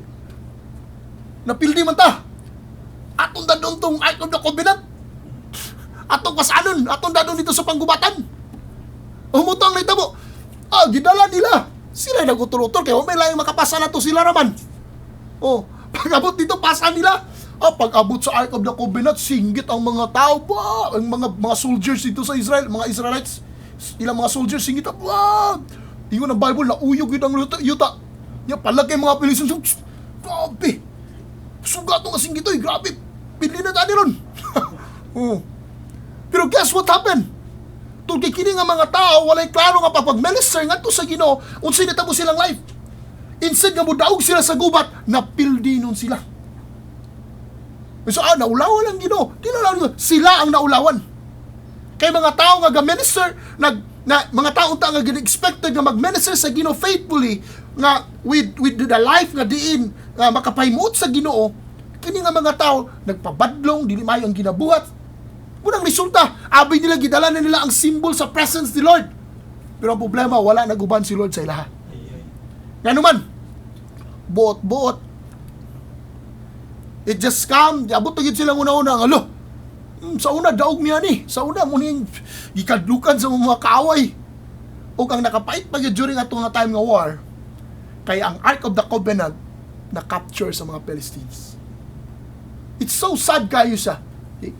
Speaker 1: Napildi man ta. Atong dadon tong Ark of the Covenant. Atong pasanon, atong dadon dito sa panggubatan. Humutang na itabo. Ah, gidala nila. Sila nagutol-utol kay may laing makapasa na to, sila raman. Oh, pag abot dito, pasa nila. Ah, pag abot sa Ark of the Covenant, singgit ang mga tao ba? Ang mga soldiers dito sa Israel, mga Israelites, ilang mga soldiers singgit, ba? Ingon ang Bible, nauyog yun ang yuta. Yuta. Ya, palagay mga Philistines, grabe. Sugat nga singgit oy, grabe. Pili na tani ron. Oh. Pero guess what happened? Tungkol kay kini nga mga tao, walay klaro nga pag-minister ngadto sa Ginoo, unsay natabo silang life. Instead nga modaog sila sa gubat, napildi nun sila. So, naulawan ang Ginoo. Di na naulawan. Sila ang naulawan. Kay mga tao nga ga-minister, na mga tao ta nga expected nga mag-minister sa Ginoo faithfully nga with the life nga diin nga makapahimuot sa Ginoo, kini nga mga tao nagpabadlong, dili maayo ang ginabuhat. Unang resulta, abi nila gidala na nila ang symbol sa presence ni Lord. Pero ang problema, wala naguban si Lord sa ilaha. Ngano man, buot-buot. It just come, abot na gyud silang una-una, alo, sa una, daog niya ni. Sa una, mao ning gikadlukan sa mga kaaway. O ang nakapait pa gyud during ato nga time nga war, kay ang Ark of the Covenant na capture sa mga Philistines. It's so sad kayo siya. Okay?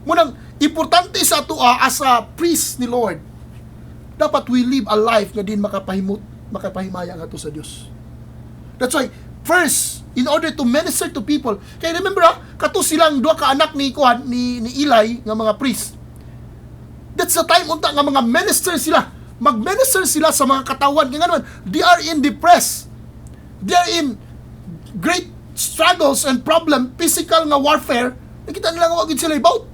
Speaker 1: Munang, importante sa ato as a priest ni Lord, dapat we live a life nga din makapahimut, makapahimaya nga to sa Dios. That's why, first, in order to minister to people, kay remember kato silang duha ka anak ni kuan ni Eli nga mga priest. That's the time unta nga mga minister sila. Mag-minister sila sa mga katawan. Kaya nga naman, they are in depressed. They are in great struggles and problem, physical nga warfare. Nakita nila nga wa gyud sila about.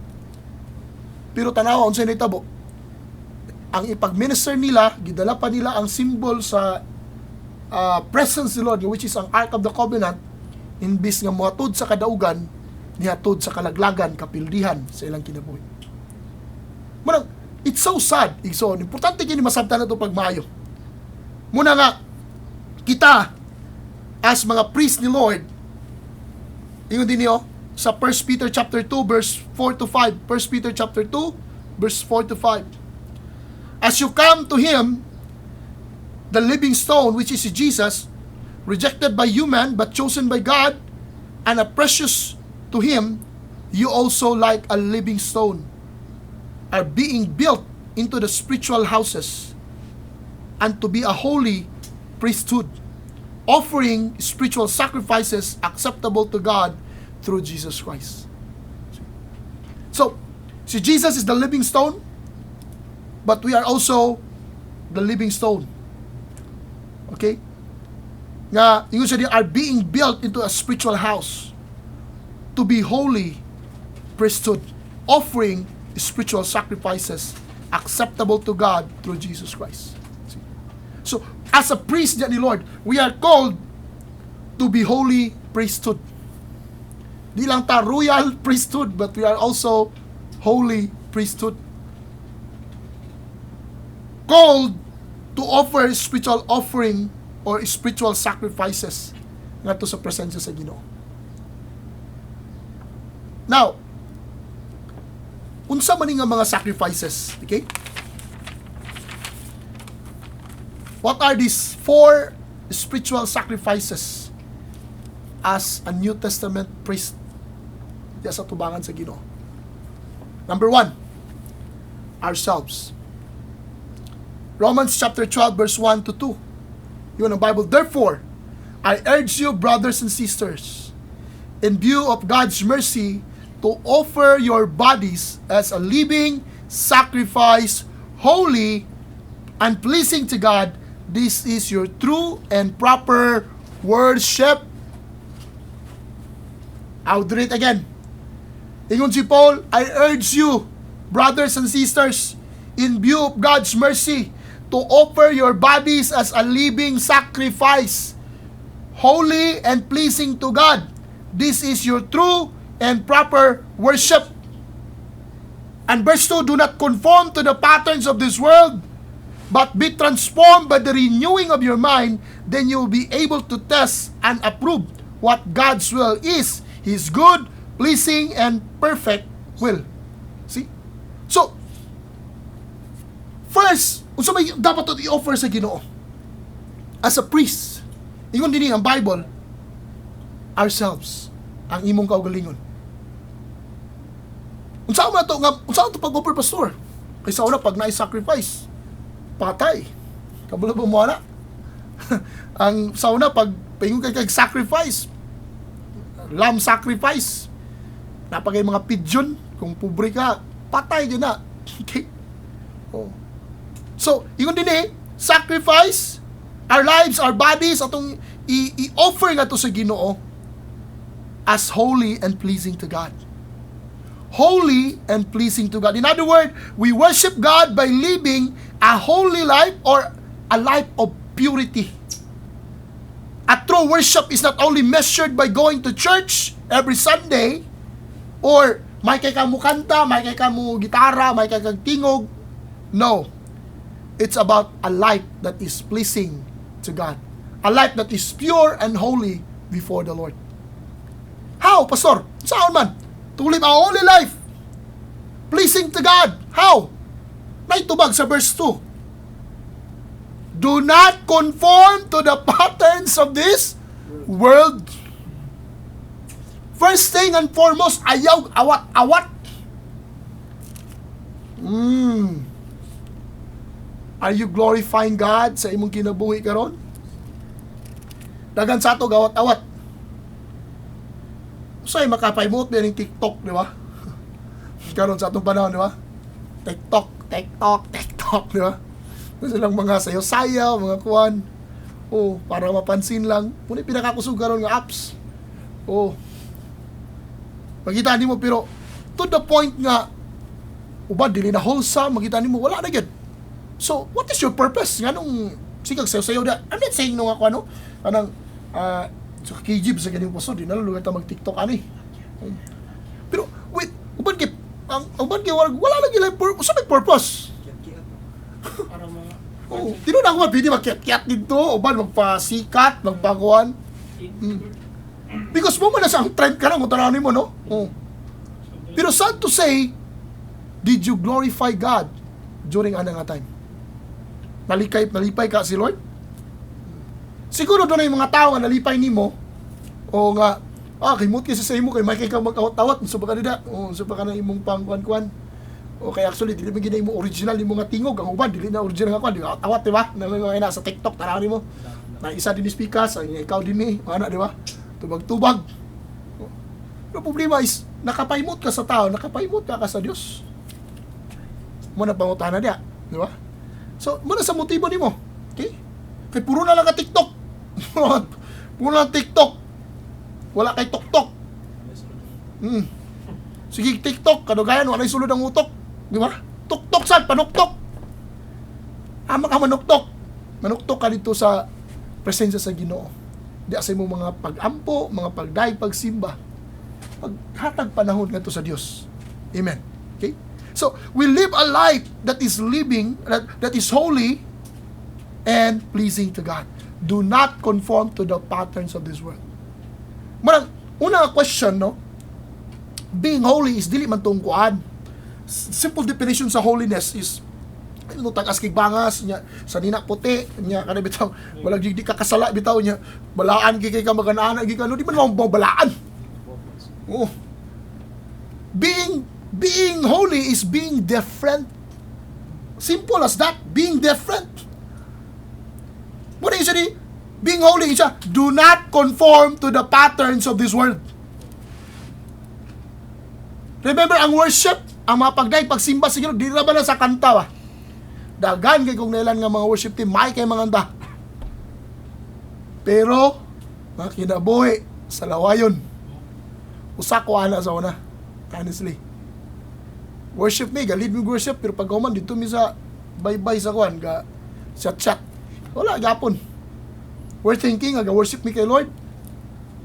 Speaker 1: Pero tanawa unsay nahitabo. Ang ipag-minister nila, gidala pa nila ang symbol sa presence ni Lord, which is ang Ark of the Covenant, imbis nga mohatod sa kadaugan, nihatod sa kalaglagan, kapildihan sa ilang kinabuhi. Munang, it's so sad, igsoon. Importante kini masabtan na ito pagmaayo. Muna nga, kita, as mga priest ni Lord, ingon din niyo, sa 1 Peter chapter 2 verse 4 to 5. 1 Peter chapter 2 verse 4 to 5. As you come to him, the living stone, which is Jesus, rejected by human but chosen by God and a precious to him, you also, like a living stone, are being built into the spiritual houses and to be a holy priesthood, offering spiritual sacrifices acceptable to God through Jesus Christ. So, si Jesus is the living stone, but we are also the living stone. Okay? Nga, ingon siya, they are being built into a spiritual house to be holy priesthood, offering spiritual sacrifices acceptable to God through Jesus Christ. See? So, As a priest ni Lord, we are called to be holy priesthood. Di lang ta royal priesthood, but we are also holy priesthood. Called to offer spiritual offering or spiritual sacrifices ngadto sa presensya sa Ginoo. Now, unsa man ni nga mga sacrifices, okay? What are these four spiritual sacrifices as a New Testament priest diya sa tubangan sa Ginoo? Number one, ourselves. Romans chapter 12 verse 1 to 2. Yun ang Bible. "Therefore, I urge you, brothers and sisters, in view of God's mercy, to offer your bodies as a living sacrifice, holy and pleasing to God. This is your true and proper worship." I'll read it again. Ingon si Paul, "I urge you, brothers and sisters, in view of God's mercy, to offer your bodies as a living sacrifice, holy and pleasing to God. This is your true and proper worship." And verse 2, "Do not conform to the patterns of this world, but be transformed by the renewing of your mind. Then you will be able to test and approve what God's will is, His good, pleasing, and perfect will." See? So, first, unsa may dapat to i-offer sa Ginoo? As a priest, ingon dinhi ang Bible, ourselves, ang imong kaugalingon. Unsa man to nga, unsa to pag-offer, pastor? Kay sa una, pag na-sacrifice, patay. Kabalo ba mo ana? Ang sa una, pag paingon kay kag sacrifice, lamb sacrifice, napagay mga pigeon, kung pobre ka, patay gyud na. Okay? Oh. So, ingon dinhi, sacrifice our lives, our bodies, atong i-offer nga to sa Ginoo as holy and pleasing to God. Holy and pleasing to God. In other words, we worship God by living a holy life or a life of purity. A true worship is not only measured by going to church every Sunday or may kay ka mo kanta, may kay ka mo gitara, may kay kag tingog. No. It's about a life that is pleasing to God. A life that is pure and holy before the Lord. How, Pastor? Saan man? To live a holy life, pleasing to God. How? Naitubag sa verse 2. "Do not conform to the patterns of this world." First thing and foremost, ayaw awat-awat. Are you glorifying God sa imong kinabuhi karon? Dagan sa ato gawat-awat. Usay makapaimot din ng TikTok, di ba? Karon sa atong panahon, di ba? TikTok, TikTok, TikTok, di ba? Doon silang mga sayaw-sayaw, mga kuwan. Oh, para mapansin lang. Muna pinakakusog karon nga apps. Oh. Makita nimo, pero to the point nga uban dili na wholesome, makita nimo wala na gyud. So, what is your purpose? Nganong sigag sayaw-sayaw da? I'm not saying no ako ano, anang sa KGB sa ganing pastor, di na lang lugar ta mag-TikTok ani. Pero wait, uban kay ang uban kay wala lagi lang purpose, sa may purpose.
Speaker 2: Para mga
Speaker 1: Oo. Di na ako pwede magkiyat-kiyat dito, uban magpasikat, magpakuan. Because mo man na sa ang trend ka lang kung tanawin mo, no? Oo. Pero sad to say, did you glorify God during ana nga time? Nalikay, nalipay ka si Lord? Siguro doon yung mga tao nga nalipay nimo o nga kay sa imo kay may kay ka mag-awat-awat so baka nida o so baka na imong pangkuan-kuan o kay actually dili man gid na imo original imo nga tingog. Ang uban dili na original nga kuan, di awat, di ba? Na mga ina sa TikTok, tanaw nimo na isa din ni speakers ang ikaw din ni ana, di ba? Tubag-tubag. Pero problema is nakapaimot ka sa tao, nakapaimot ka ka sa Dios mo na pangutana diya, di ba? So mo na sa motibo nimo, okay? Kay puro na lang ka TikTok, puro na lang TikTok, wala kay tuktok. Sige, TikTok, kadugayan, wala sulod ang utok. Di ba? Tuktok sad, panuktok. Ama ka manuktok. Manuktok ka dito sa presensya sa Ginoo. Di sa imong mga pag-ampo, mga pagdayeg, pagsimba. Paghatag panahon ngadto sa Dios. Amen. Okay? So, we live a life that is living, that is holy and pleasing to God. Do not conform to the patterns of this world. Marang, una nga question, no? Being holy is dili man tong kuan. Simple definition sa holiness is ano, tag-as kay bangas nya sanina puti nya kana bitaw wala di ka kasala bitaw nya balaan gi kay ka maganana gi ka, no? Di man mao balaan. Oh. Being holy is being different. Simple as that, being different. What is it? Being holy is do not conform to the patterns of this world. Remember, ang worship, ang mga pagdayeg, pagsimba sa Ginoo, di ra ba na sa kanta ba? Daghan kay kung nailan nga mga worship team, may kay mga kanta. Pero, mga kinabuhi sa lawayon. Usa ko ana sa una. Honestly. Worship mi, ga-lead mi worship, pero pag human, dito mi sa bye-bye sa kuan, ga chat-chat. Wala, gapon. We're thinking, ga worship mi kay Lord.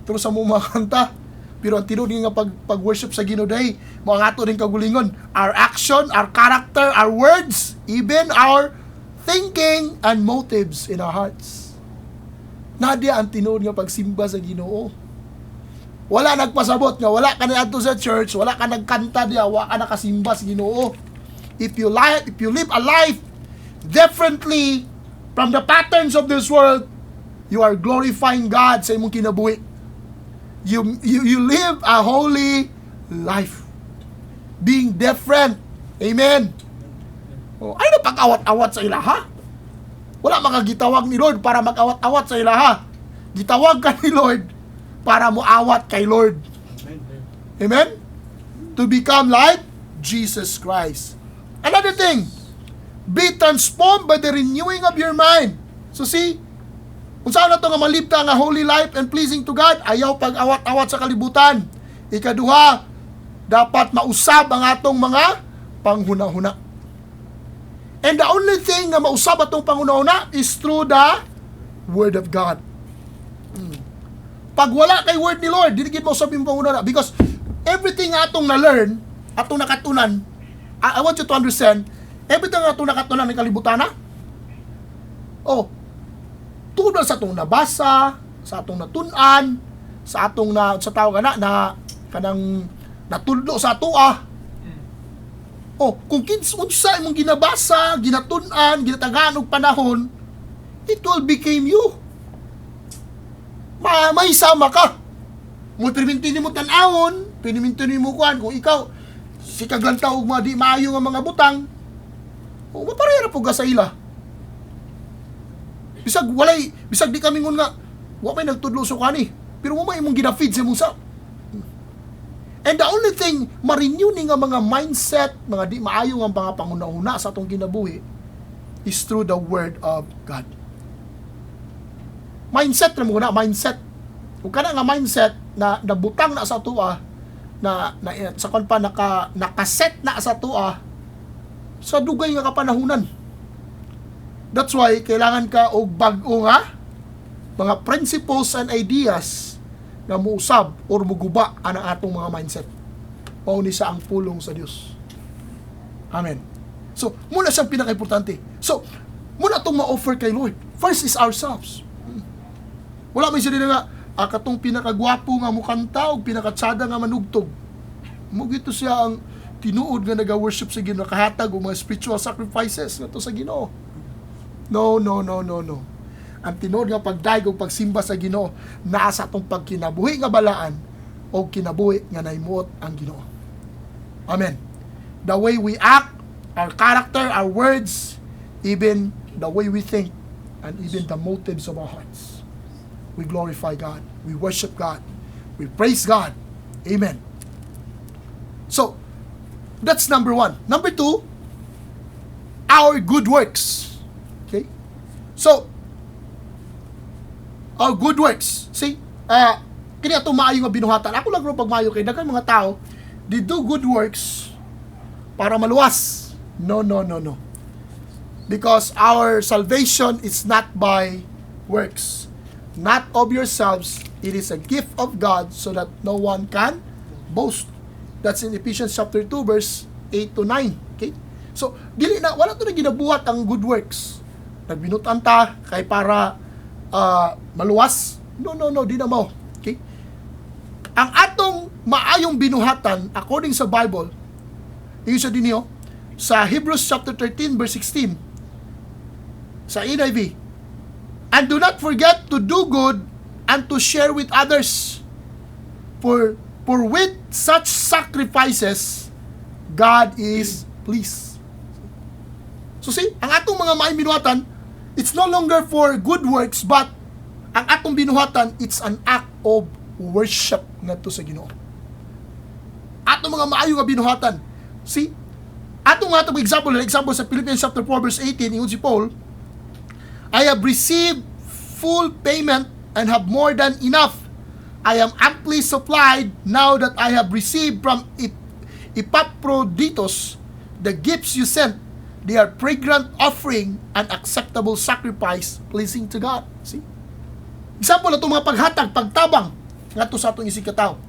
Speaker 1: Pero sa mga kanta, pero ang tinuod nga pag worship sa Ginoo day, mga ato rin kagulingon, our action, our character, our words, even our thinking and motives in our hearts. Nadia ang tinuod nga pagsimba sa Ginoo. Wala nagpasabot nga wala ka niadto sa church, wala ka nagkanta diya, wala ka nakasimba sa Ginoo. If you live a life differently from the patterns of this world, you are glorifying God sa imong kinabuhi. You live a holy life. Being different. Amen. Oh, ay na pag-awat-awat sa ilaha. Wala mga gitawag ni Lord para mag-awat-awat sa ilaha. Gitawag ka ni Lord para moawat kay Lord.
Speaker 2: Amen.
Speaker 1: Amen? To become like Jesus Christ. Another thing, be transformed by the renewing of your mind. So see, kung saan na to nga malibta nga holy life and pleasing to God, ayaw pag-awat-awat sa kalibutan. Ikaduha, dapat mausab ang atong mga panghuna-huna. And the only thing nga mausab atong panghuna-huna is through the Word of God. Pag wala kay Word ni Lord, dili gid mausab yung panghuna-huna because everything nga atong na-learn, atong nakatunan, I want you to understand, everything nga atong nakatunan ng kalibutan na, oh, tungod lang sa atong nabasa, sa atong natun-an, sa atong na sa tawag na na kanang natudlo sa atoa. Oh, kung kins unsa imong ginabasa, ginatun-an, ginatagaan og panahon, it will became you. May sama ka. Mo perminti nimo tan-awon, perminti nimo kuan kung ikaw sikag lantaw og mga di maayo nga mga butang. O mapareha ra pud ka sa ila. Bisag walay, bisag di kami ngon nga wa may nagtudlo sa kani, pero mo may imong gina-feed sa imong sa. And the only thing ma-renew ni nga mga mindset, mga di maayo nga mga panguna-una sa atong kinabuhi is through the Word of God. Mindset na mo na, mindset. Kung kana nga mindset na nabutang na sa atoa na, na sa kon pa nakaset na sa atoa sa dugay nga kapanahunan. That's why kailangan ka og bag-o nga mga principles and ideas nga muusab or muguba ana atong mga mindset. Mao ni sa ang pulong sa Dios. Amen. So, muna siyang pinaka-importante. So, muna itong ma-offer kay Lord. First is ourselves. Wala may sila nga, katong pinakagwapo nga mukanta o pinakatsada nga manugtog. Mo gito siya ang tinuod nga naga-worship sa Ginoo, nakahatag og mga spiritual sacrifices nga sa Ginoo. No, no, no, no, no. Ang tinuod nga pagdayeg og pagsimba sa Ginoo naa sa atong pagkinabuhi nga balaan o kinabuhi nga nahimuot ang Ginoo. Amen. The way we act, our character, our words, even the way we think, and even the motives of our hearts. We glorify God. We worship God. We praise God. Amen. So, that's number one. Number two, our good works. Okay? So, our good works. See? Kini ato maayo nga binuhatan. Ako lang ro pagmayo kay daghan mga tao, they do good works para maluwas. No, no, no, no. Because our salvation is not by works, not of yourselves. It is a gift of God so that no one can boast. That's in Ephesians chapter 2 verse 8 to 9. Okay? So, dili na wala to na ginabuhat ang good works. Nagbinutan ta kay para maluwas. No, di na mao. Okay? Ang atong maayong binuhatan according sa Bible, ingon siya dinhi, oh, sa Hebrews chapter 13 verse 16 sa NIV. "And do not forget to do good and to share with others. For with such sacrifices, God is pleased." So see, ang atong mga maayong binuhatan, it's no longer for good works, but ang atong binuhatan, it's an act of worship ngadto sa Ginoo. Atong mga maayo nga binuhatan. See? Atong nga atong example sa Philippians chapter 4 verse 18, ingon si Paul, "I have received full payment and have more than enough. I am amply supplied now that I have received from Epaphroditus the gifts you sent. They are fragrant offering and acceptable sacrifice, pleasing to God." See? Example na itong mga paghatag, pagtabang ngadto sa atong isig katao.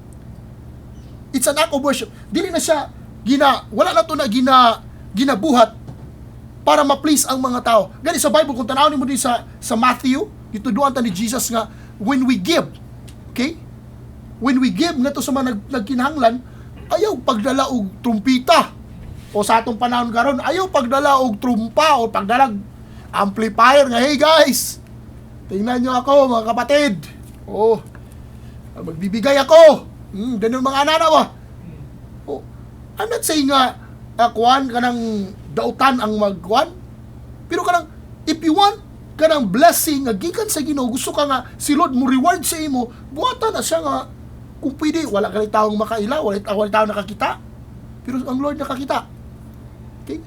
Speaker 1: It's an act of worship. Dili na siya gina wala na to na ginabuhat para ma-please ang mga tao. Gani sa Bible, kung tanawin mo din sa Matthew, gituduan ta ni Jesus nga when we give, okay? When we give ngadto sa mga nagkinahanglan, ayaw pagdala og trumpita. O sa atong panahon karon, ayaw pagdala og trumpa o pagdala og amplifier nga, "Hey guys, tingnan niyo ako, mga kapatid. Oh, magbibigay ako." Ganun mga anana ba? Oh, I'm not saying nga kuan kanang dautan ang magkuan. Pero kanang if you want kanang blessing nga gikan sa Ginoo, gusto ka nga si Lord mo reward sa imo, buhatan na siya nga kung pwede wala kay taong makaila, wala taong nakakita. Pero ang Lord nakakita. Okay?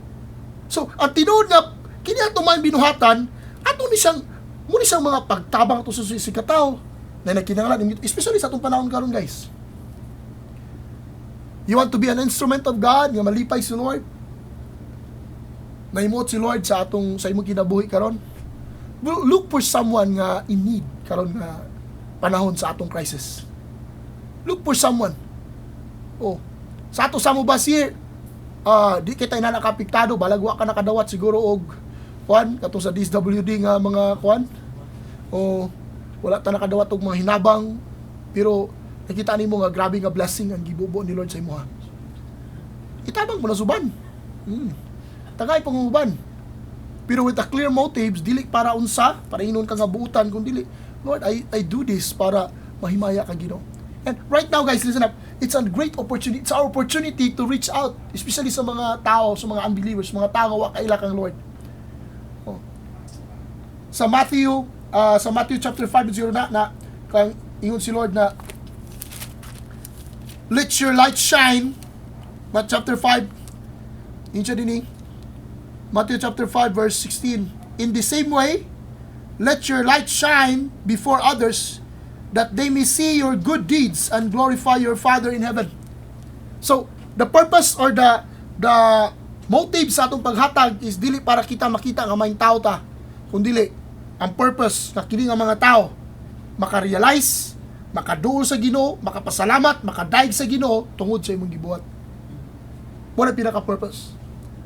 Speaker 1: So, ang tinuod nga kini ato man binuhatan, ato ni siyang mo ni siyang mga pagtabang ato sa sa katao na nagkinahanglan, especially sa atong panahon karon, guys. You want to be an instrument of God nga malipay si Lord? Nahimuot si Lord sa atong sa imong kinabuhi karon. Look for someone nga in need karon nga panahon sa atong crisis. Look for someone. Oh, sa ato sa mo ba here, di kita ina nakapiktado, balag wa ka nakadawat siguro og kuan katong sa DSWD nga mga kuan. O wala ta nakadawat og mga hinabang, pero nakita nimo nga grabe nga blessing ang gibubo ni Lord sa imoha. Itabang mo na suban. Tagay pang uban. Pero with a clear motives, dili para unsa, para inon ka nga buutan, kung dili, "Lord, I do this para mahimaya ka, Ginoo." And right now, guys, listen up. It's a great opportunity. It's our opportunity to reach out, especially sa mga tao, sa mga unbelievers, mga tao wa kaila kang Lord. Oh. Sa Matthew chapter 5 0 na kang ingon si Lord na "Let your light shine." Matthew chapter 5. Ingon siya dinhi. Matthew chapter 5 verse 16. "In the same way, let your light shine before others, that they may see your good deeds and glorify your Father in heaven." So, the purpose or the motive sa atong paghatag is dili para kita makita nga may tao ta, kundi ang purpose na kini nga mga tao makarealize, makaduol sa Ginoo, makapasalamat, makadaig sa Ginoo tungod sa imong gibuhat. Mao na pinaka-purpose.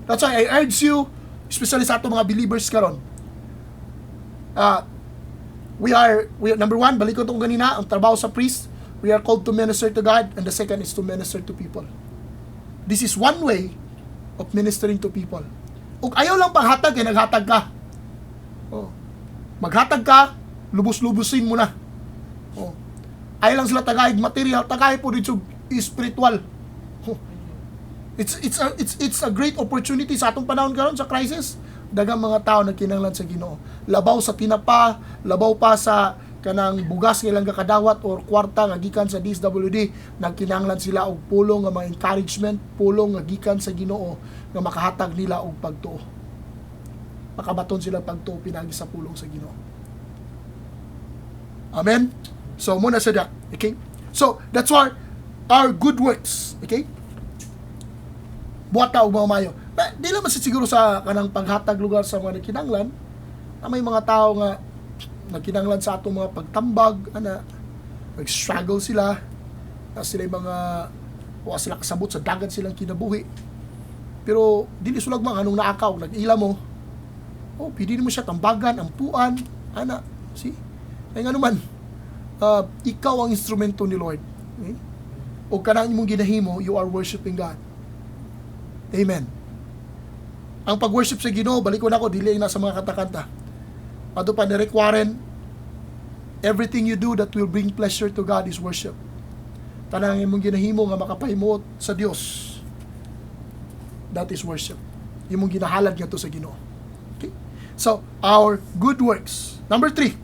Speaker 1: That's why I urge you, especially sa atong mga believers karon. We are, number one, balik ko itong ganina, ang trabaho sa priest, we are called to minister to God, and the second is to minister to people. This is one way of ministering to people. Ug ayaw lang paghatag, eh, naghatag ka. Oh. Maghatag ka, lubos-lubusin mo na. Oh. Ayaw lang sila tagaig material, tagay po dito spiritual. Oh. It's a great opportunity sa atong panahon karon sa crisis. Daghang mga tao nagkinahanglan sa Ginoo. Labaw sa tinapa, labaw pa sa kanang bugas nga ilang gakadawat or kwarta nga gikan sa DSWD, nagkinahanglan sila og pulong nga mga encouragement, pulong nga gikan sa Ginoo nga makahatag nila og pagtuo. Makabaton sila pagtuo pinagi sa pulong sa Ginoo. Amen. So mao na siya da. Okay? So that's why our good works, okay? Buhat ta og mga mayo. Na, di lang man siguro sa kanang paghatag lugar sa mga nagkinanglan, na may mga tao nga nagkinanglan sa atong mga pagtambag, ana, nag-struggle sila, na sila yung mga, wa sila kasabot sa dagan silang kinabuhi. Pero dili sulag man anong naakaw, nag-ila mo, oh, pwede mo siya tambagan, ampuan, ana, see? Ay nga naman, ikaw ang instrumento ni Lord. Okay? O kanang imong ginahimo, you are worshiping God. Amen. Ang pag-worship sa Ginoo, balik ko na ako, dili na sa mga kanta-kanta. Ato pa ni Rick Warren, everything you do that will bring pleasure to God is worship. Tanang imong ginahimo nga makapahimuot sa Dios, that is worship. Imong ginahalad ngadto sa Ginoo. Okay? So, our good works. Number 3,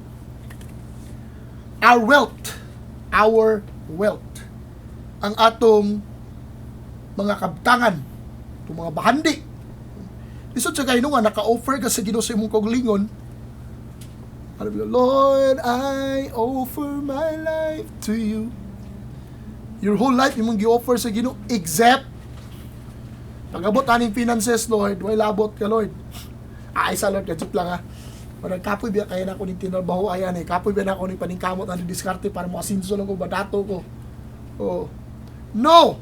Speaker 1: our wealth. Our wealth. Ang atong mga kabtangan, itong mga bahandi. Lisod sa kayo nga, naka-offer ka sa Ginoo sa imong kaugalingon. Ano ba? "Lord, I offer my life to you." Your whole life, imong gi-offer sa Ginoo, except pag-abot aning finances, Lord, way labot ka, Lord. Ay, sa Lord, kajip lang ha. Parang kapoy biya kaya na ako ni tinarbaho ayan eh. Kapoy biya na ako ni paningkamot ani diskarte para mo asinso lang ko badato ko. Oh. No.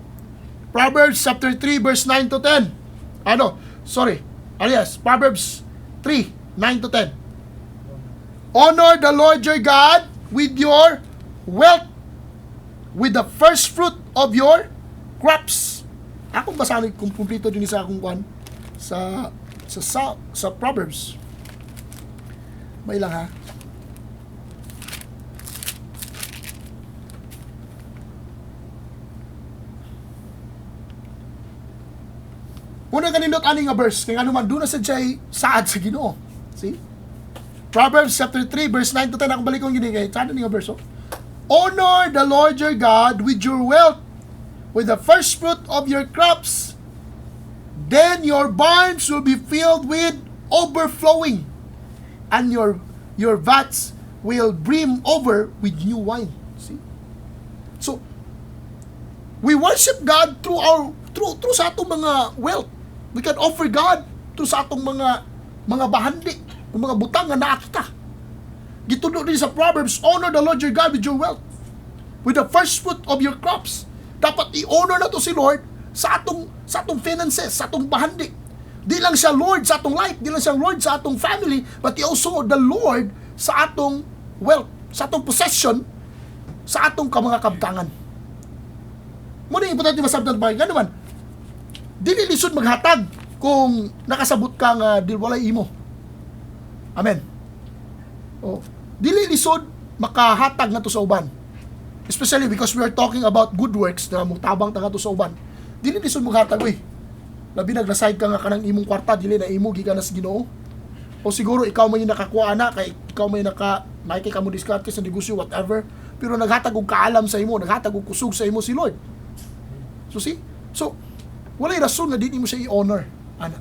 Speaker 1: Proverbs chapter 3 verse 9 to 10. Ano? Sorry. Ah, yes, Proverbs 3 9 to 10. "Honor the Lord your God with your wealth, with the first fruit of your crops." Akong basahin kung kumpleto din sa akong kwan sa Proverbs. May lang ha. Una kanindot ani nga verse kay ano man doon na sa jay saad sa Ginoo. See? Proverbs chapter 3 verse 9 to 10, akong balikon gini kay sada ni nga verse oh. "Honor the Lord your God with your wealth, with the first fruit of your crops. Then your barns will be filled with overflowing, and your vats will brim over with new wine." See? So we worship God through our through through sa atong mga wealth. We can offer God through sa atong mga bahandi, mga butang nga naa kita. Gitudlo din sa Proverbs, "Honor the Lord your God with your wealth, with the first fruit of your crops." Dapat i-honor na to si Lord sa atong finances, sa atong bahandi. Di lang siya Lord sa atong life, di lang siya Lord sa atong family, but he also the Lord sa atong wealth, sa atong possession, sa atong mga kabtangan. Muna yung importante masabtan ba? Nga naman, dili lisod maghatag kung nakasabot ka nga di walay imo. Amen. Oh, dili lisod makahatag ngadto sa uban. Especially because we are talking about good works na mutabang ta ngadto sa uban. Dili lisod maghatag oy. Labi nag-decide ka nga kanang imong kwarta dili na imo, gikan na sa Ginoo. O siguro ikaw may nakakuha na kay ikaw may naka may ka mo diskarte sa negosyo, whatever, pero naghatag og kaalam sa imo, naghatag og kusog sa imo si Lord. So see? So walay rason nga di nimo siya i-honor ana.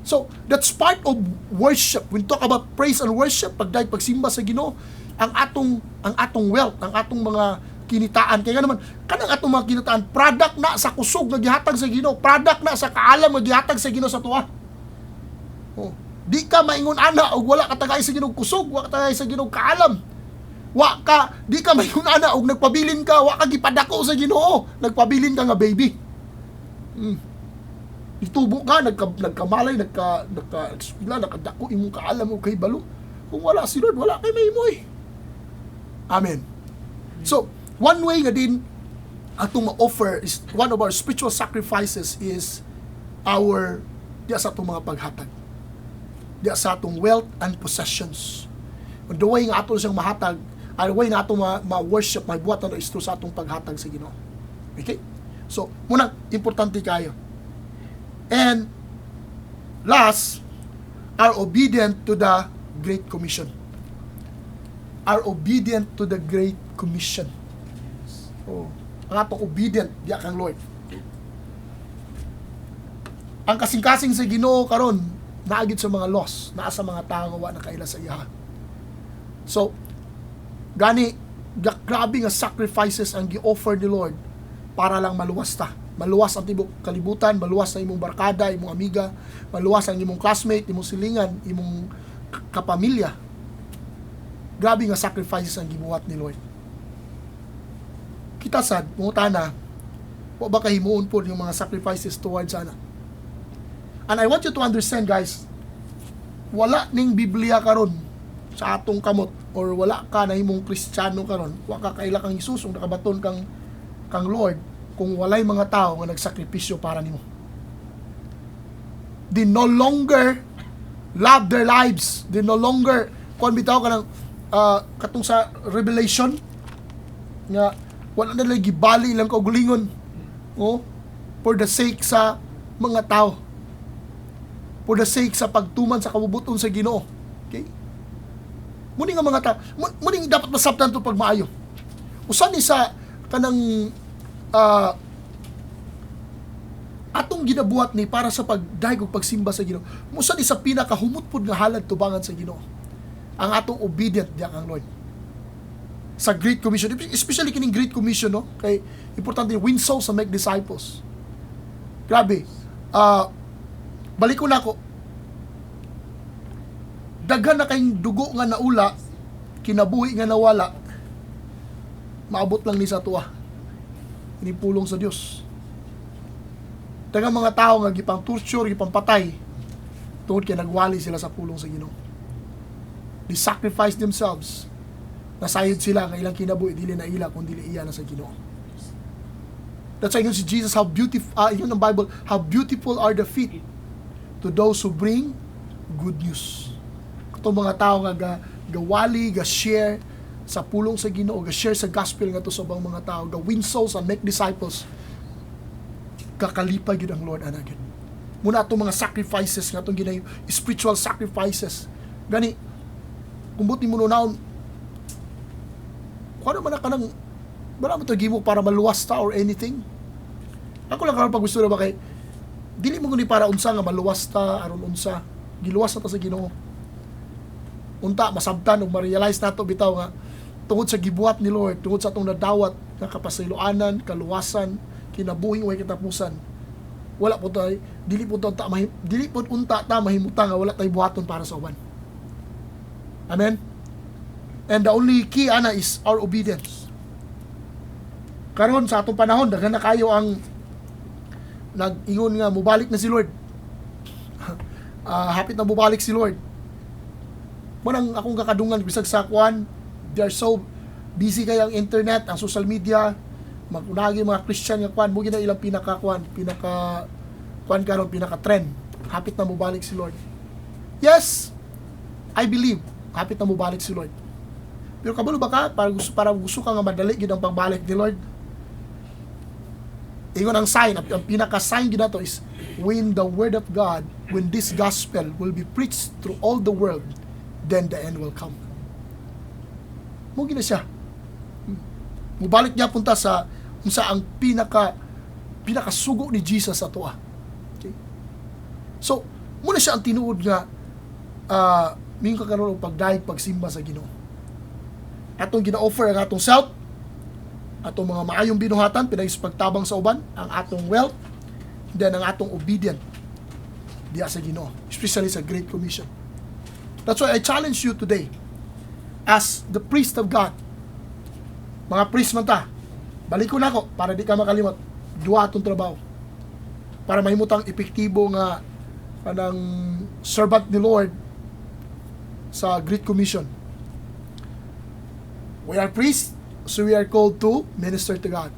Speaker 1: So that's part of worship. When talk about praise and worship, pagdayeg pagsimba sa Ginoo, ang atong wealth, ang atong mga kinitaan, kaya nga naman kanang atong mga kinitaan, product na sa kusog nga gihatag sa Ginoo, product na sa kaalam nga gihatag sa Ginoo sa tuwa. Oh. Di ka maingon ana og wala ka tagay sa Ginoo kusog, wa ka tagay sa Ginoo kaalam. Wa ka di ka maingon ana og nagpabilin ka, wa ka gipadako sa Ginoo, nagpabilin ka nga baby. Itubo ka, nagkamalay, nagka nagka eskwela, nakadako imong kaalam og kahibalo. Kung wala si Lord, wala kay mahimo eh. Amen. So, one way nga din atong ma-offer is one of our spiritual sacrifices is our diya sa atong mga paghatag. Diya sa atong wealth and possessions. And the way nga ato siyang mahatag, ang way nga atong ma-worship, mabuhat na is through sa atong paghatag sa Ginoo. Okay? So, muna, importante kayo. And last, are obedient to the Great Commission. Are obedient to the Great Commission. Oh, ang atong obedient diya kang Lord. Ang kasing-kasing sa Ginoo karon naa gyud sa mga lost, naa sa mga tao nga wa nakaila sa iya. So, gani grabe nga sacrifices ang gi-offer ni Lord para lang maluwas ta. Maluwas ang tibok kalibutan, maluwas ang imong barkada, imong amiga, maluwas ang imong classmate, imong silingan, imong kapamilya. Grabe nga sacrifices ang gibuhat ni Lord. Kita sad, mangutana, wa ba kahimuon po yung mga sacrifices towards ana? And I want you to understand, guys, wala ning Biblia karon sa atong kamot or wala ka na imong Kristiyano karon, wa ka kaila kang Hesus ug nakabaton kang Lord kung walay mga tao nga nagsakripisyo para nimo. They no longer love their lives. They no longer kuan bitaw kanang katong sa Revelation nga wala na nila gibali ilang kaugalingon, oh, for the sake sa mga tao, for the sake sa pagtuman sa kabubut-on sa Ginoo. Okay, muni nga mga tao, muni dapat masabtan to pag maayo. Usa ni sa kanang atong ginabuhat ni para sa pagdayeg ug pagsimba sa Ginoo, usa ni sa pinakahumot pod nga halad tubangan sa Ginoo, ang atong obedient diya kang Lord sa Great Commission, especially kining Great Commission, no, kay importante, win souls and make disciples. Grabe, balik ko na ako, daghan na kayong dugo nga naula, kinabuhi nga nawala, maabot lang ni sa tuwa ini pulong sa Dios. Daghang mga tao nga gipang torture, gipang patay tungod kay nagwali sila sa pulong sa Ginoo. They sacrifice themselves. Nasayod sila nga ilang kinabuhi dili na ila kun dili iya na sa Ginoo. That's why ingon si Jesus, how beautiful, ingon ng Bible, how beautiful are the feet to those who bring good news. Katong mga tao nga gawali, ga share sa pulong sa Ginoo, ga share sa gospel ngadto sa ubang mga tao, ga win souls and make disciples. Kakalipay gyud ang Lord ana gyud. Muna atong mga sacrifices nga atong ginayo, spiritual sacrifices. Gani kung buti mo naon kung ano man na kanang wala mo to gimo para maluwas ta or anything. Ako lang karon pag gusto na ba kay dili mo guni para unsa nga maluwas ta aron unsa, giluwas na ta sa Ginoo. Unta masabtan ug ma-realize nato bitaw nga tungod sa gibuhat ni Lord, tungod sa atong nadawat nga kapasayloanan, kaluwasan, kinabuhi way katapusan. Wala po tayo, dili po unta ta mahimutang nga wala tay buhaton para sa uban. Amen. And the only key ana is our obedience. Karon sa atong panahon, daghan na kayo ang nag-ingon nga mubalik na si Lord. Hapit na mubalik si Lord. Mo nang akong kakadungan bisag sa kuan, they are so busy kay ang internet, ang social media, magunagi mga Christian nga kuan mo gina ilang pinaka kuan, pinaka kuan karon, pinaka trend. Hapit na mubalik si Lord. Yes, I believe hapit na mubalik si Lord. Pero kabalo ba ka para gusto ka nga madali gid ang pagbalik ni Lord? Ingon ang sign, ang pinaka sign gid nato is when the word of God, when this gospel will be preached through all the world, then the end will come. Mo gina siya. Mubalik niya punta sa unsa ang pinaka pinakasugo ni Jesus sa atoa. Okay? So, muna siya ang tinuod nga mingon ka karon og pagdayeg pagsimba sa Ginoo. Atong gina-offer ang atong self, atong mga maayong binuhatan pinay sa pagtabang sa uban, ang atong wealth, then ang atong obedient diya sa Ginoo, especially sa Great Commission. That's why I challenge you today as the priest of God. Mga priest man ta. Balik ko na ako para di ka makalimot. Duha atong trabaho. Para mahimutang epektibo nga kanang servant ni Lord sa Great Commission. We are priests, so we are called to minister to God.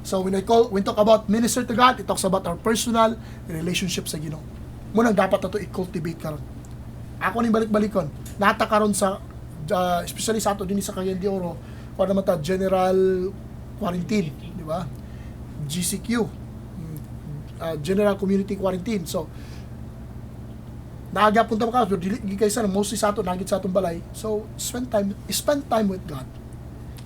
Speaker 1: So when talk about minister to God, it talks about our personal relationship sa Ginoo. Munang dapat nato i-cultivate karon. Ako ning balik-balikon. Nata karon sa especially sa ato din sa Cagayan de Oro, kuha naman ta general quarantine, di ba? GCQ, General Community Quarantine. So naaga punta ka pero dili gi kaysa mostly sa ato nagit sa atong balay. So spend time with God.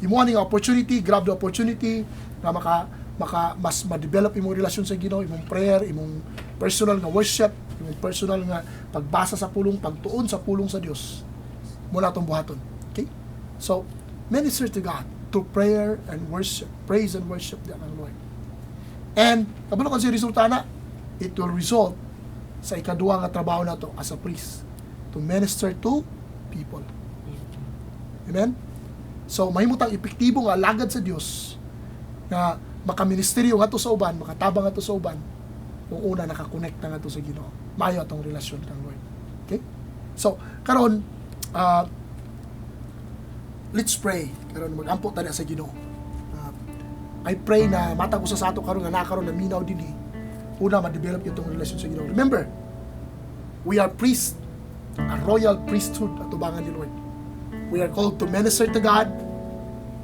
Speaker 1: Imo ning opportunity, grab the opportunity nga maka maka mas ma-develop imong relasyon sa Ginoo, imong prayer, imong personal nga worship, imong personal nga pagbasa sa pulong, pagtuon sa pulong sa Dios. Muna atong buhaton. Okay? So, minister to God through prayer and worship, praise and worship the ang Lord. And kabalo ka sa resulta na, it will result sa ikaduha nga trabaho nato as a priest, to minister to people. Amen? So, mahimutang epektibo nga alagad sa Dios nga makaministeryo ngadto sa uban, makatabang ngadto sa uban, kung una nakakonekta ngadto sa Ginoo. Maayo atong relasyon kang Lord. Okay? So, karon let's pray. Karon magampo ta sa Ginoo. I pray na matag usa sa ato karon nga nakaron na minaw dinhi. Una, ma-develop itong relasyon sa Ginoo. Remember, we are priests, a royal priesthood atubangan ni Lord. We are called to minister to God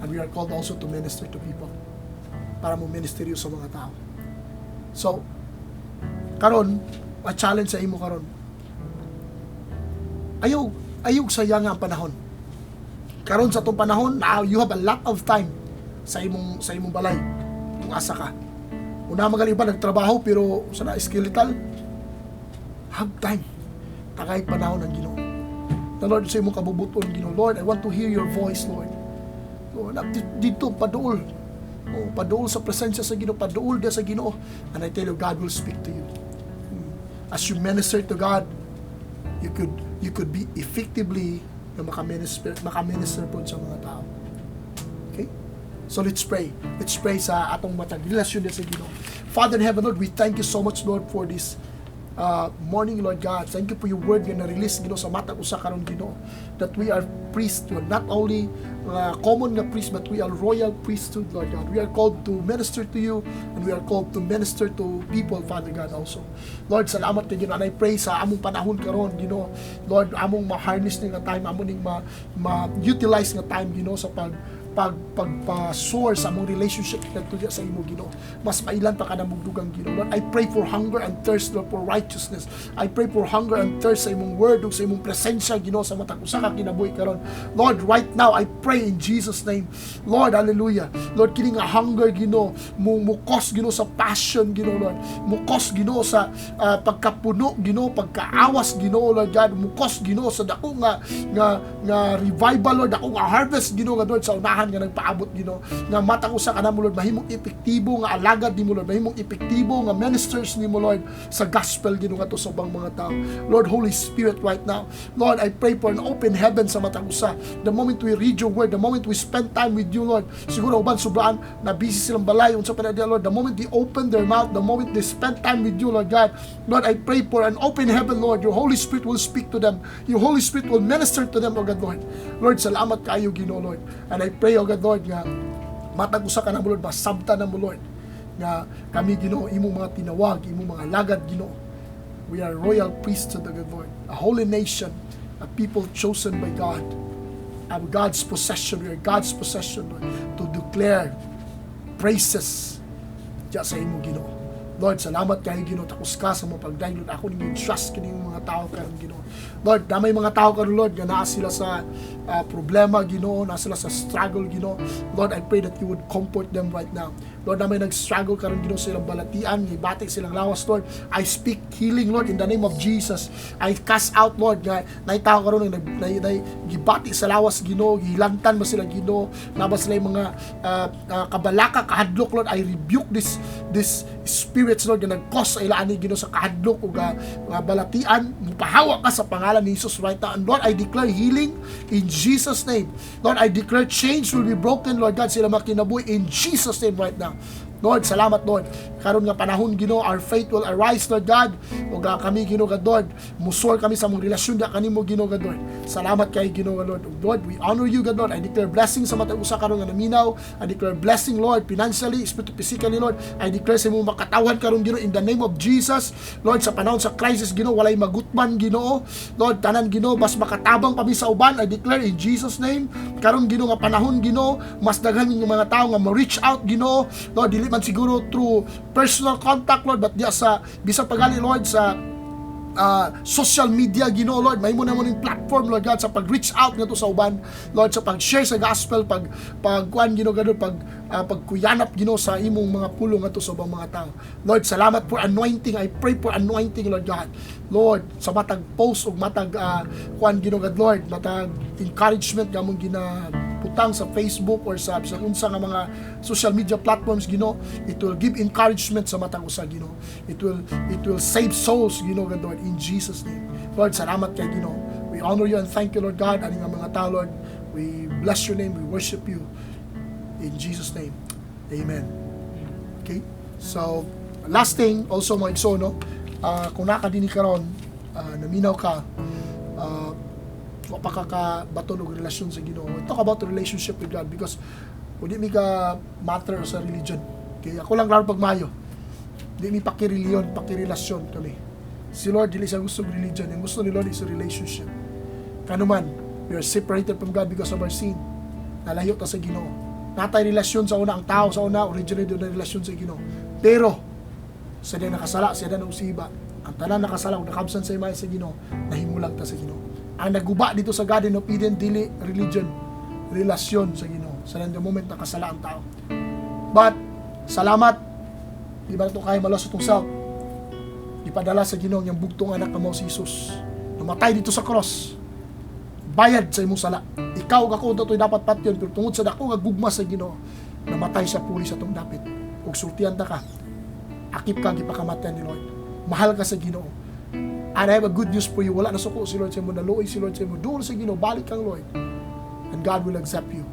Speaker 1: and we are called also to minister to people para mo ministeryo sa mga tao. So, karon, a challenge sa imo karon. Ayaw, ayaw sayang ang panahon. Karon sa atong panahon, now you have a lot of time sa imong balay kung asa ka. Una magaling iba nagtrabaho pero sa na skeletal, have time. Tagay panahon ang Ginoo. The Lord, sa imong kabubuton, Ginoo, "Lord, I want to hear your voice, Lord." Lord, dito paduol. Oh, paduol sa presensya sa Ginoo, paduol dia sa Ginoo. And I tell you, God will speak to you. As you minister to God, you could be effectively na makaminister po sa mga tao. Okay? So let's pray. Let's pray sa atong matag relasyon din sa Ginoo. Father in heaven, Lord, we thank you so much, Lord, for this morning, Lord God. Thank you for your word nga na-release, Ginoo, sa matag usa karon, Ginoo, that we are priests, Lord. Not only common nga priest, but we are royal priesthood, Lord God. We are called to minister to you and we are called to minister to people, Father God, also. Lord, salamat kay Ginoo. And I pray sa among panahon karon, Ginoo, Lord, among ma-harness ni nga time, among ning ma-utilize nga time, Ginoo, sa pag pag pagpa-source sa among relationship ngadto sa imo, Ginoo. Mas mailan pa ka namugdugang, Ginoo. Lord, I pray for hunger and thirst, Lord, for righteousness. I pray for hunger and thirst sa imong word ug sa imong presensya, Ginoo, sa matag usa ka kinabuhi karon. Lord, right now I pray in Jesus' name. Lord, hallelujah. Lord, kini nga hunger, Ginoo, mo cause, Ginoo, sa passion, Ginoo, Lord. Mo cause, Ginoo, sa pagkapuno, Ginoo, pagkaawas, Ginoo, Lord God. Mo cause, Ginoo, sa dako nga revival, Lord, dako nga harvest, Ginoo, nga Lord sa unahan nga nagpaabot, Ginoo, nga matag usa ka namo, Lord, mahimong epektibo nga alagad nimo, Lord, mahimong epektibo nga ministers nimo, Lord, sa gospel, Ginoo, ngadto sa ubang mga tao. Lord, Holy Spirit, right now, Lord, I pray for an open heaven sa matag usa. The moment we read your word, the moment we spend time with you, Lord, siguro uban sobraan na busy silang balay unsa pa na, Lord, the moment they open their mouth, the moment they spend time with you, Lord God, Lord, I pray for an open heaven, Lord. Your Holy Spirit will speak to them. Your Holy Spirit will minister to them, O God, Lord. Lord, salamat kayo, Ginoo, Lord. And I pray, O God, Lord, nga matag usa ka namo, Lord, masabta namo, Lord, nga kami, Ginoo, imong mga tinawag, imong mga lagad, Ginoo. We are royal priesthood, O God, Lord, a holy nation, a people chosen by God, a God's possession. We are God's possession, Lord, to declare praises diya sa imo, Ginoo. Lord, salamat kayo, Ginoo. Takos ka sa mga pagdayon, Lord. Ako ning trust kini mga tao karon, Ginoo. Lord, damay mga tao karon, Lord, nga naa sila sa problema, Ginoo, naa sila sa struggle, Ginoo. Lord, I pray that you would comfort them right now. Lord, na may nag-struggle karon, Ginoo, sa ilang balatian, gibati silang lawas, Lord. I speak healing, Lord, in the name of Jesus. I cast out, Lord, nga naay tao karon nga nag gibati sa lawas, Ginoo, gihilantan ba sila, Ginoo, na ba sila yung mga kabalaka, kahadlok, Lord. I rebuke this spirits, Lord, nga nag-cause sa ilaan ni Ginoo sa kahadlok ug nga balatian. Mupahawa ka sa pangalan ni Jesus right now. And Lord, I declare healing in Jesus' name. Lord, I declare chains will be broken, Lord God, sila makinabuhi in Jesus' name right now. Lord, salamat, Lord. Karon nga panahon, Ginoo, our faith will arise, Lord God. Ug kami, Ginoo God, Lord, musor kami sa among relasyon da kanimo, Ginoo God, Lord. Salamat kay Ginoo God, Lord. Lord, we honor you, God, Lord. I declare blessing sa matag usa karon nga naminaw. I declare blessing, Lord, financially, spiritually, physically, Lord. I declare sa imong makatawhan karon, Ginoo, in the name of Jesus. Lord, sa panahon sa crisis, Ginoo, walay magutman, Ginoo. Lord, tanan, Ginoo, mas makatabang pa mi sa uban. I declare in Jesus' name. Karon, Ginoo, nga panahon, Ginoo, mas daghan yung mga tao nga mo-reach out, Ginoo. Lord, dili man siguro through personal contact, Lord, but diya sa bisan pagali, Lord, sa social media, Ginoo, Lord, mahimo na mo ning platform, Lord God, sa pag-reach out ngadto sa uban, Lord, sa pag-share sa gospel, pag pagkuan, Ginoo God, pag pagkuyanap, Ginoo, sa imong mga pulong ngadto sa ubang mga tao. Lord, salamat for anointing. I pray for anointing, Lord God. Lord, sa matag post ug matag kuan, Ginoo God, Lord, matag encouragement nga among gina ibutang sa Facebook or sa bisan unsa nga mga social media platforms, Ginoo, it will give encouragement sa matag usa, Ginoo. It will save souls, Ginoo God, Lord, in Jesus' name. Lord, salamat kay Ginoo. We honor you and thank you, Lord God, ani nga mga tao, Lord. We bless your name, we worship you. In Jesus' name. Amen. Okay? So, last thing, also mga igsoon, no? Kung naa ka diri karon, naminaw ka, wa pa ka kabaton og relasyon sa Ginoo. We talk about the relationship with God because di mi ka matter sa religion. Okay? Ako lang klaro pagmayo. Di mi pakireliyon, pakirelasyon kami. Si Lord, dili siya gusto og religion. Ang gusto ni Lord is a relationship. Kanuman, we are separated from God because of our sin. Nalayo ta sa Ginoo. Naa tay relasyon sa una, ang tao sa una, originally doon na relasyon sa Ginoo. Pero, sa diya nakasala, siya na usiba. Ang tanan nakasala, ug nakabsan sa imahe sa Ginoo, nahimulag ta sa Ginoo. Ang naguba dito sa Garden of Eden, dili religion, relasyon sa Ginoo. Sa the moment nakasala ang tao. But, salamat, di ba nato kaya maluwas atong self? Ipadala sa Ginoo ang bugtong anak nga mao si Jesus. Namatay dito sa cross. Bayad sa imong sala. Ikaw ug ako dato'y dapat patyon, pero tungod sa dako nga gugma sa Ginoo, namatay siya puli sa atong dapit. Ug sultihan ta ka. Akip ka gipakamatyan ni Lord. Mahal ka sa Ginoo. And I have a good news for you. Wala na suko si Lord sa imo, naluoy si Lord sa imo. Duol sa Ginoo, balik kang Lord. And God will accept you.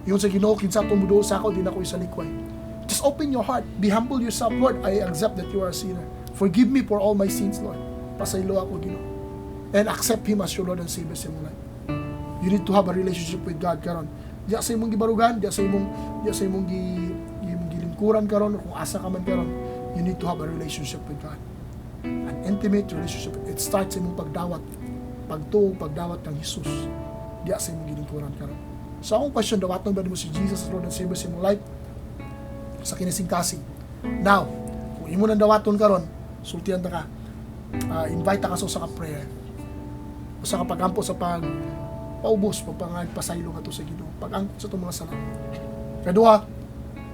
Speaker 1: Ingon sa Ginoo, kinsa atong muduol sa ako, di nako isalikway. Just open your heart. Be humble yourself, "Lord. I accept that you are a sinner. Forgive me for all my sins, Lord. Pasaylo ako, Ginoo." And accept Him as your Lord and Savior sa imong life. You need to have a relationship with God karon. Diya sa imong gibarugan, diya sa imong gi imong gilingkuran karon, kung asa ka man karon, you need to have a relationship with God. An intimate relationship. It starts sa imong pagdawat, pagtuo, pagdawat kang Jesus. Diya sa imong gilingkuran karon. So akong question, dawaton ba nimo si Jesus as Lord and Savior sa imong life? Sa kinasingkasing. Now, kung imo nang dawaton karon, sultihan ta ka. Invite ta ka sa usa ka prayer. Usa ka pagampo sa pag paubos, pagpangagpasaylo ngadto sa Ginoo, pag-angkot sa atong mga sala. Kaduha,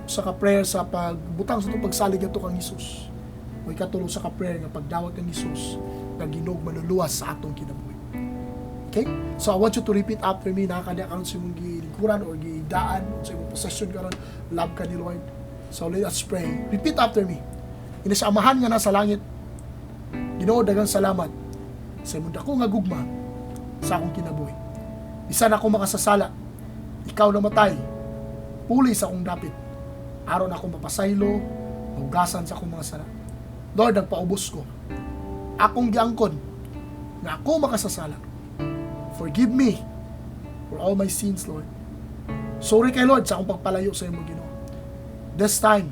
Speaker 1: usa ka prayer sa pagbutang sa atong pagsalig ngadto kang Jesus. O ikatulo, usa ka prayer nga pagdawat kang Jesus nga Ginoo manluluwas sa atong kinabuhi. Okay? So I want you to repeat after me. Naa ka diha karon sa imong gilingkuran or giidaan sa imong possession karon, love ka ni Lord. So let us pray. Repeat after me. Ina sa Amahan nga nasa langit, Ginoo, daghang salamat sa imong dako nga gugma sa akong kinabuhi. Bisan ako makasasala, ikaw namatay, puli sa akong dapit. Aron ako mapasaylo, mahugasan sa akong mga sala. Lord, nagpaubos ko. Akong giangkon nga ako makasasala. Forgive me for all my sins, Lord. Sorry kay Lord sa akong pagpalayo sa imo, Ginoo. This time,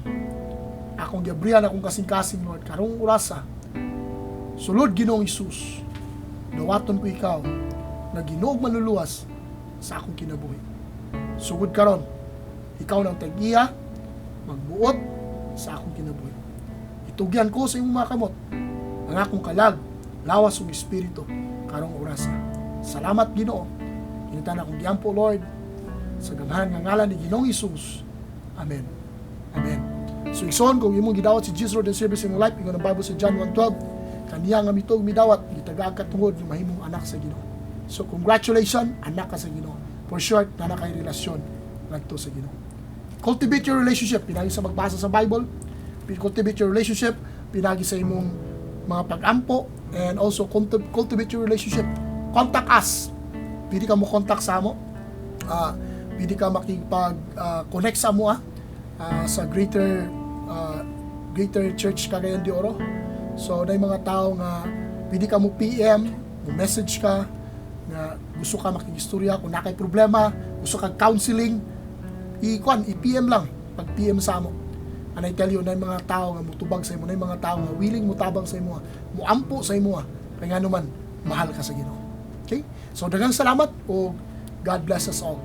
Speaker 1: akong giabrihan akong kasing-kasing, Lord, karong orasa. Sulod, Ginoong Hesus, dawaton ko ikaw na Ginoong manluluwas sa akong kinabuhi. Sugod karon, ikaw nang tag-iya, magbuot sa akong kinabuhi. Itugyan ko sa imong mga kamot ang akong kalag, lawas ug espiritu karong orasa. Salamat, Ginoo. Kinita na akong giampo, Lord, sa gamhanan nga ngalan ni Ginoong Hesus. Amen. Amen. So igsoon, kung imong gidawat si Jesus Lord and Savior sa imong life, ingon ang Bible sa John 1:12, kaniya nga mituo ug midawat, gitagaan katungod nga mahimong anak sa Ginoo. So congratulations, anak ka sa Ginoo. For short, naa na kay relasyon ngadto sa Ginoo. Cultivate your relationship pinaagi sa magbasa sa Bible, cultivate your relationship pinaagi sa imong mga pag-ampo, and also cultivate your relationship. Contact us. Pwede ka mo contact sa amo. Pwede ka makipag connect sa amo sa Greater Church Cagayan de Oro. So, na mga tao nga pwede ka mo PM, mo message ka nga gusto ka makigistorya kung naa kay problema, gusto ka counseling, i-kuan, i-PM lang, pag PM sa amo. And I tell you, na mga tao nga mutubag sa imo, na mga tao nga willing mutabang sa imo, muampo sa imo, kay ngano man mahal ka sa Ginoo. Okay? So daghang salamat o God bless us all.